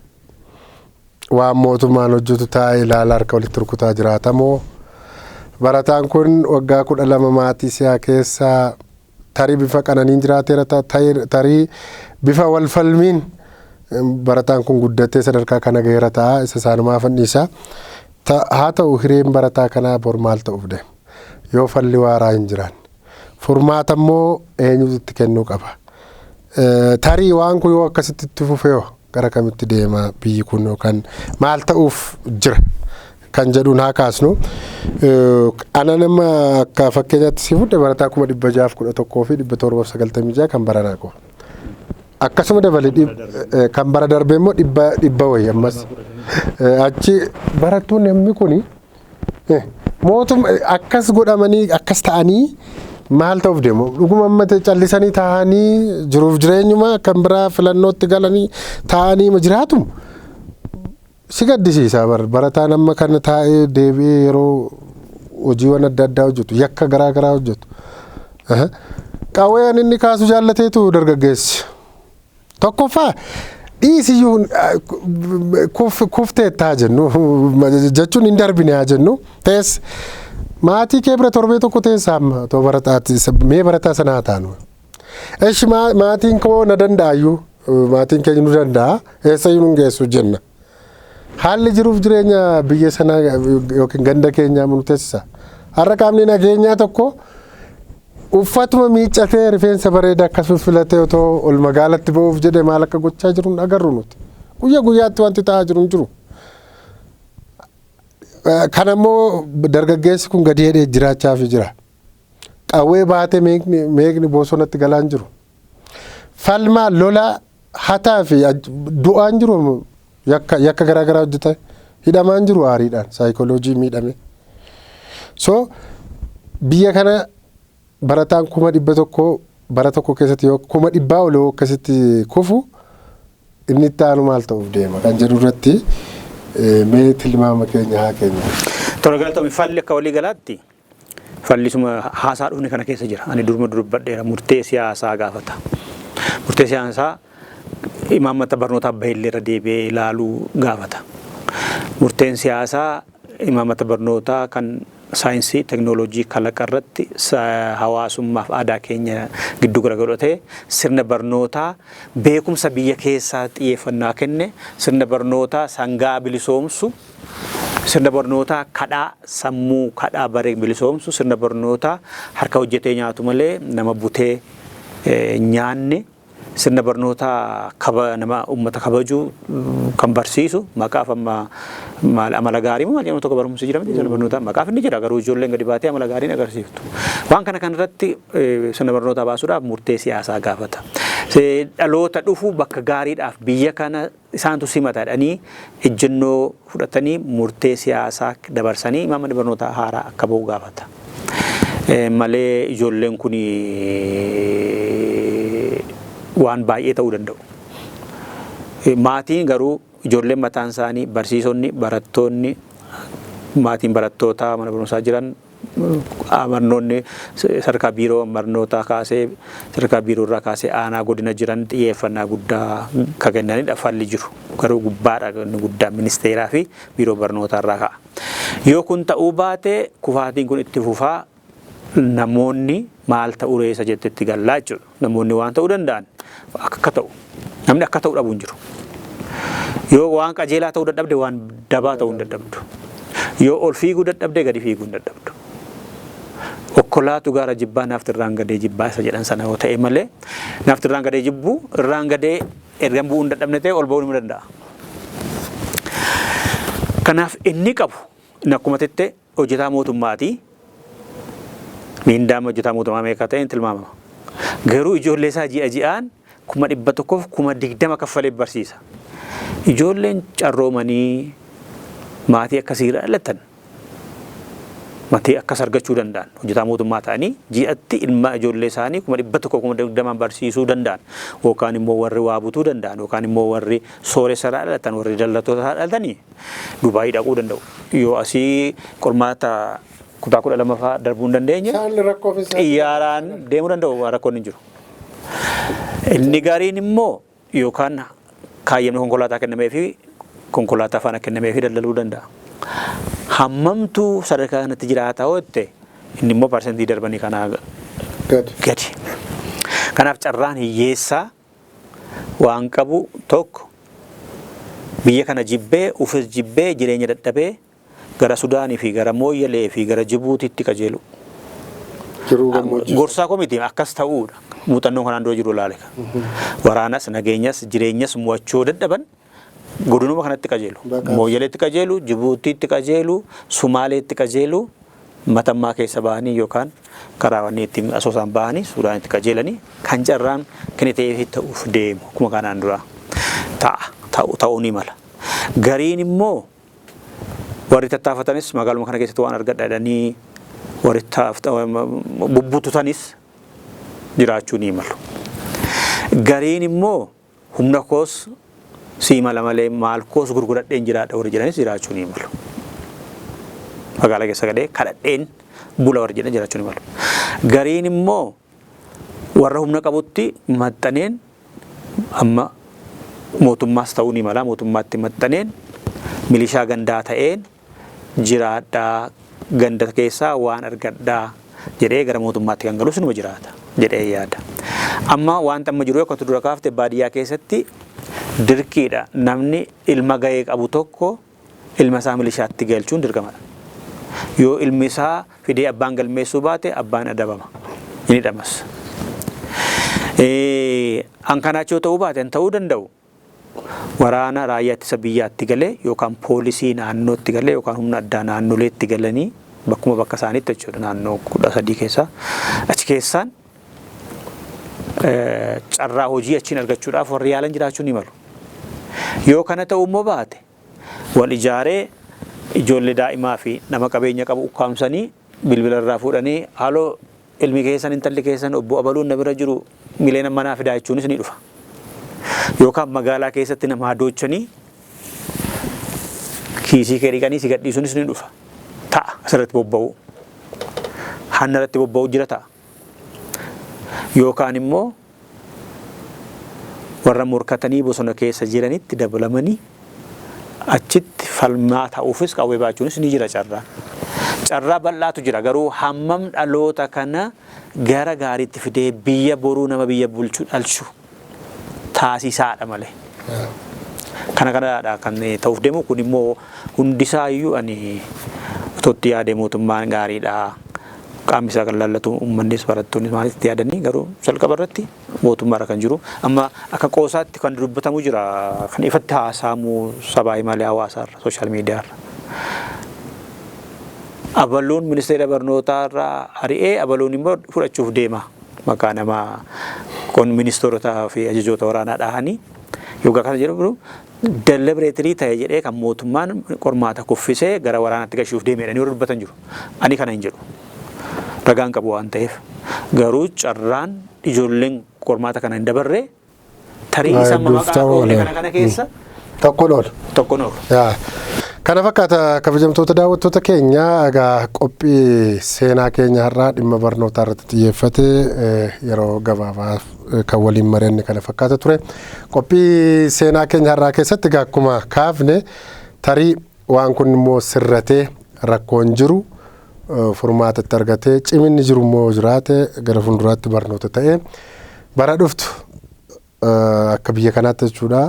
waan mootummaan hojjetu taa'ee ilaala, harka walitti rukutaa jiraatamoo, barataan kun waggaa 12 maatii siyaa keessa tarii bifa qananiin jiraateera, tarii bifa walfalmiin barataan kun guddatee sadarkaa kana gaheera ta'a, isa isaanumaa fanniisa. Haa ta'u, hireen barataa kanaa bor maal ta'uuf deema yoo falli waaraa hin jiraanne? Furmaata immoo eenyutu itti kennuu qaba? Tarii waan kun yoo akkasitti itti fufee gara kamitti deema biyyi kun yookaan maal ta'uuf jira kan jedhuun haa kaasnu. Ana nama akka fakkeenyaatti si fudhe, barataa 611,796 kan baranaa qofa. Akkasuma dabale kan bara darbee immoo dhibba wayii ammas. Achi barattoonni hammi kuni mootum akkas godhamanii, akkas ta'anii maal ta'uuf deemu? Dhuguma amma callisanii taa'anii jiruuf jireenyuma kan biraa filannootti galanii taa'anii ma jiraatu? Si gaddisiisa. Barataan amma kana taa'ee deebi'ee yeroo hojiiwwan adda addaa hojjetu, yakka garaa garaa hojjetu. Qawween inni kaasu jaallateetu dargaggeessi. Tokkoffaa dhiisiyyuu kufteettaa jennu, jechuun hin darbine haa jennu, teesse maatii kee bira torbee tokko teessa amma otoo barataati mee barataa sana haa taanu. Eshi, maatiin koo na danda'ayyuu, maatiin keenya nu danda'a, eessayyuu nu geessu jenna. Haalli jiruuf jireenya biyya sanaa yookiin ganda keenyaa nu teessisa. Har'a qaamni nageenyaa tokko uffatuma miiccatee, rifeensa bareedaa akkasuma filatee otoo ol magaalatti ba'uuf jedhee maal akka gochaa jiru hin agarru nuti. Guyyaa guyyaatti wanti ta'aa jiru hin jiru. Kan ammoo dargaggeessi kun gadi hidhee jiraachaaf jira. Qawwee baatee meeqni bosonatti galaa hin jiru. Falmaa, lola, hataa fi du'aan jiru, yakka yakka garaa garaa hojjeta, hidhamaan jiru, aariidhaan saayikooloojii miidhame. So biyya kana barataan 100,000 bara tokko keessatti yoo 100,000 ol akkasitti kufu, inni itti aanu maal ta'uuf deema kan jedhu irratti mee tilmaama keenya haa keenya. Tola, galatoomii. Falli akka walii galaatti fallisuma haasaa dhufne kana keessa jira. Ani duruma dubbadheera, murtee siyaasaa gaafata. Murtee siyaasaa imaammata barnootaa bahillee irra deebi'ee ilaaluu gaafata. Murteen siyaasaa imaammata barnootaa kan saayinsii, teknooloojii, kalaqa irratti hawaasummaaf aadaa keenya giddu gala godhatee, sirna barnootaa beekumsa biyya keessaa xiyyeeffannaa kenne, sirna barnootaa sangaa bilisoomsu, sirna barnootaa kadhaa sammuu kadhaa baree bilisoomsu, sirna barnootaa harka hojjetee nyaatu malee nama butee nyaanne, sirna barnootaa kaba nama uummata kabajuu kan barsiisu. Maqaaf amma maal amala gaarii moo maal jedhamu tokko barumsi jira miti? Sirna barnootaa maqaaf inni jira, garuu ijoolleen gadi baatee amala gaariin agarsiiftu. Waan kana kanarratti sirna barnootaa baasuudhaaf murtee siyaasaa gaafata. Dhaloota dhufu bakka gaariidhaaf biyya kana isaantu simata jedhanii ejjennoo fudhatanii, murtee siyaasaa dabarsanii imaammanni barnootaa haaraa akka bahu gaafata. Malee ijoolleen kun waan baay'ee ta'uu danda'u. Maatiin garuu, ijoolleen mataan isaanii, barsiisonni, barattoonni, maatiin barattootaa mana barumsaa jiran, barnoonni sadarkaa biiroo barnootaa kaasee, sadarkaa biiroo irraa kaasee aanaa, godina jiran xiyyeeffannaa guddaa kan kennanidha falli jiru. Garuu gubbaadha, inni guddaan ministeeraa fi biiroo barnootaa irraa ka'a. Yoo kun ta'uu baate kufaatiin kun itti fufaa. Namoonni maal ta'uu reessa jettetti gallaa jechuudha. Namoonni waan ta'uu danda'an akka ta'u. Namni akka ta'u dhabu hin jiru. Yoo waan qajeelaa ta'uu dadhabde, waan dabaa ta'uu hin dadhabdu. Yoo ol fiiguu dadhabde, gadi fiiguu hin dadhabdu. Okkolaatu gaara jibbaa naafti irraan gadee jibbaa isa jedhan sana yoo ta'e malee, naafti irraan gadee jibbuu irraan gadee erga bu'uu hin dadhabne ta'e, ol ba'uu ni danda'a. Kanaaf inni qabu, inni akkuma tette hojjetaa mootummaati. Miindaan hojjetaa mootummaa meeqa ta'e hin tilmaamama. Garuu ijoollee isaa ji'a ji'aan 120,000 kaffalee barsiisa. Ijoolleen carroomanii maatii akkasii irraa dhalatan maatii akkas argachuu danda'an, hojjetaa mootummaa ta'anii ji'atti ilma ijoollee isaanii 120,000 barsiisuu danda'an, yookaan immoo warri waa butuu danda'an, yookaan immoo warri sooressa irraa dhalatan, warri daldaltoota irraa dhalatanii Dubaayii dhaquu danda'u. Yoo asii qormaata kutaa 12ffaa darbuu hin dandeenye Isaan rakkoof isaan xiyyaaraan deemuu danda'u, waan rakkoon hin jiru. Inni gariin immoo yookaan kaayyamni konkolaataa kennamee fi konkolaataa faana kennamee fi daldaluu danda'a. Hammamtuu sadarkaa kanatti jiraata yoo jette, inni immoo parsentii darbanii kanaa gadi. Gadi. Kanaaf carraan hiyyeessaa waan qabu tokko, biyya kana jibbee, ufis jibbee, jireenya dadhabee gara Sudaanii fi gara Mooyyalee fi gara Jibuutiitti qajeelu. Jiruu gammoojjii. Gorsaa koo miti, akkas ta'uudha. Muuxannoon kanaan dura jiru ilaale. Waraanas, nageenyas, jireenyas mo'achuu dadhaban godinuma kanatti qajeelu. Baqaaf. Mooyyaleetti qajeelu, Jibuutiitti qajeelu, Sumaaleetti qajeelu, Matammaa keessa ba'anii yookaan karaa wanni ittiin Asoosaan ba'anii Sudaanitti qajeelanii kan carraan kenniteefii ta'uuf deemu akkuma kanaan dura ta'a, ta'uu ni mala. Gariin immoo warri tattaafatanis magaaluma kana keessatti waan argadha jedhanii warri bubbututanis jiraachuu ni malu. Gariin immoo humna koos sii mala malee maal koos gurguradheen jiraadha warri jedhanis jiraachuu ni malu. Magaalaa keessa galee kadhadheen bula warri jedhan jiraachuu ni malu. Gariin immoo warra humna qabutti maxxaneen, amma mootummaas ta'uu ni mala, mootummaatti maxxaneen milishaa gandaa ta'een jiraadhaa, ganda keessaa waan argadhaa jedhee gara mootummaatti kan galus numa jiraata jedhee yaada. Amma wanta amma jiru, akka dura kaafte, baadiyyaa keessatti dirqiidha, namni ilma gahee qabu tokko ilma isaa milishaatti galchuun dirqamadha. Yoo ilmi isaa fidee abbaan galmeessuu baate, abbaan adabama. Inni hidhamas. An kanaachoo ta'uu baate ta'uu danda'u. Waraana raayyaa ittisa biyyaatti galee yookaan poolisii naannootti galee yookaan humna addaa naannoleetti galanii bakkuma bakka isaaniitti jechuudha, naannoo 13 keessaa achi keessaan carraa hojii achiin argachuudhaaf warri yaalan jiraachuu ni malu. Yoo kana ta'uu immoo baate, wal ijaaree ijoollee daa'imaa fi nama qabeenya qabu ukkaamsanii bilbila irraa fuudhanii, "Haaloo, ilmi keessan, intalli keessan obbo Abaluun na bira jiru, mileena manaa fidaa," jechuunis ni dhufa. Yookaan magaalaa keessatti nama hadoochanii kiisii kee dhiqanii si gadhiisuunis ni dhufa. Ta'a, asirratti bobba'u. Hanna irratti bobba'u jira ta'a. Yookaan immoo warra morkatanii bosona keessa jiranitti dabalamanii achitti falmaa ta'uufis qawwee baachuunis ni jira carraan. Carraa bal'aatu jira, garuu hammam dhaloota kana gara gaariitti fidee biyya boruu nama biyya bulchu dhalchu taasisaadha malee. Kana kanadha kan ta'uuf deemu. Kun immoo hundisaayyuu ani otootti yaadee mootummaan gaariidha. Qaamni isaa kan laallatu, uummannis, barattoonnis maalis itti yaadanii, garuu jalqaba irratti mootummaarra kan jiru. Amma akka qoosaatti kan dubbatamu jira, kan ifatti haasa'amu sabaa malee hawaasaarra, social mediaarra. Abaluun ministeera barnootaarraa ari'ee, abaluun immoo fudhachuuf deema. Maqaa namaa kun ministeerotaa fi ajajoota waraanaa dhahanii yookaan kana jedhamu deliberately ta'e jedhee kan mootummaan qormaata kuffisee gara waraanaatti gashuuf deeme jedhanii warri dubbatan jiru. Ani kana hin jedhu. Ragaan qabu waan ta'eef. Garuu carraan ijoolleen qormaata kana hin dabarre tarii isa amma maqaa dhoofne kana keessa Tokko oolu. Tokko oolu. Yaa. Kana fakkaata, kabajamtoota daawwattoota keenya, egaa qophii seenaa keenya har'aa dhimma barnootaa irratti xiyyeeffate yeroo gabaabaaf kan waliin mari'anne kana fakkaata ture. Qophii seenaa keenya har'aa keessatti egaa akkuma kaafne, tarii waan kun immoo sirratee rakkoon jiru furmaatatti argatee, ciminni jiru immoo jiraate, gara fuulduraatti barnoota ta'e bara dhuftu akka biyya kanaatti jechuudha,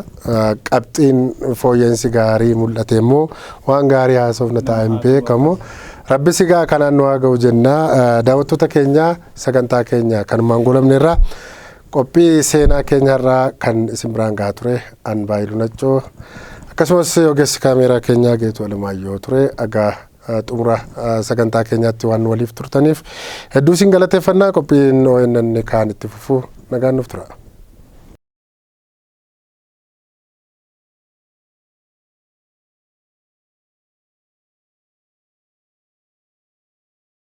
qabxiin fooyya'insi gaarii mul'ate immoo waan gaarii haasofna ta'a, hin beekamu. Rabbi sigaa kanaan nu haa ga'u jennaa. Daawwattoota keenya, sagantaa keenya kanumaan goolabne irraa qophii seenaa keenya irraa kan isin biraan gahaa ture an Baayiluu Naccoo, akkasumas ogeessi kaameeraa keenyaa Geetuu Alamaayyoo ture. Agaa xumura sagantaa keenyaatti waan waliif turtaniif hedduu isin galateeffannaa. Qophiin ONN kaan itti fufu. Nagaan nuuf tura.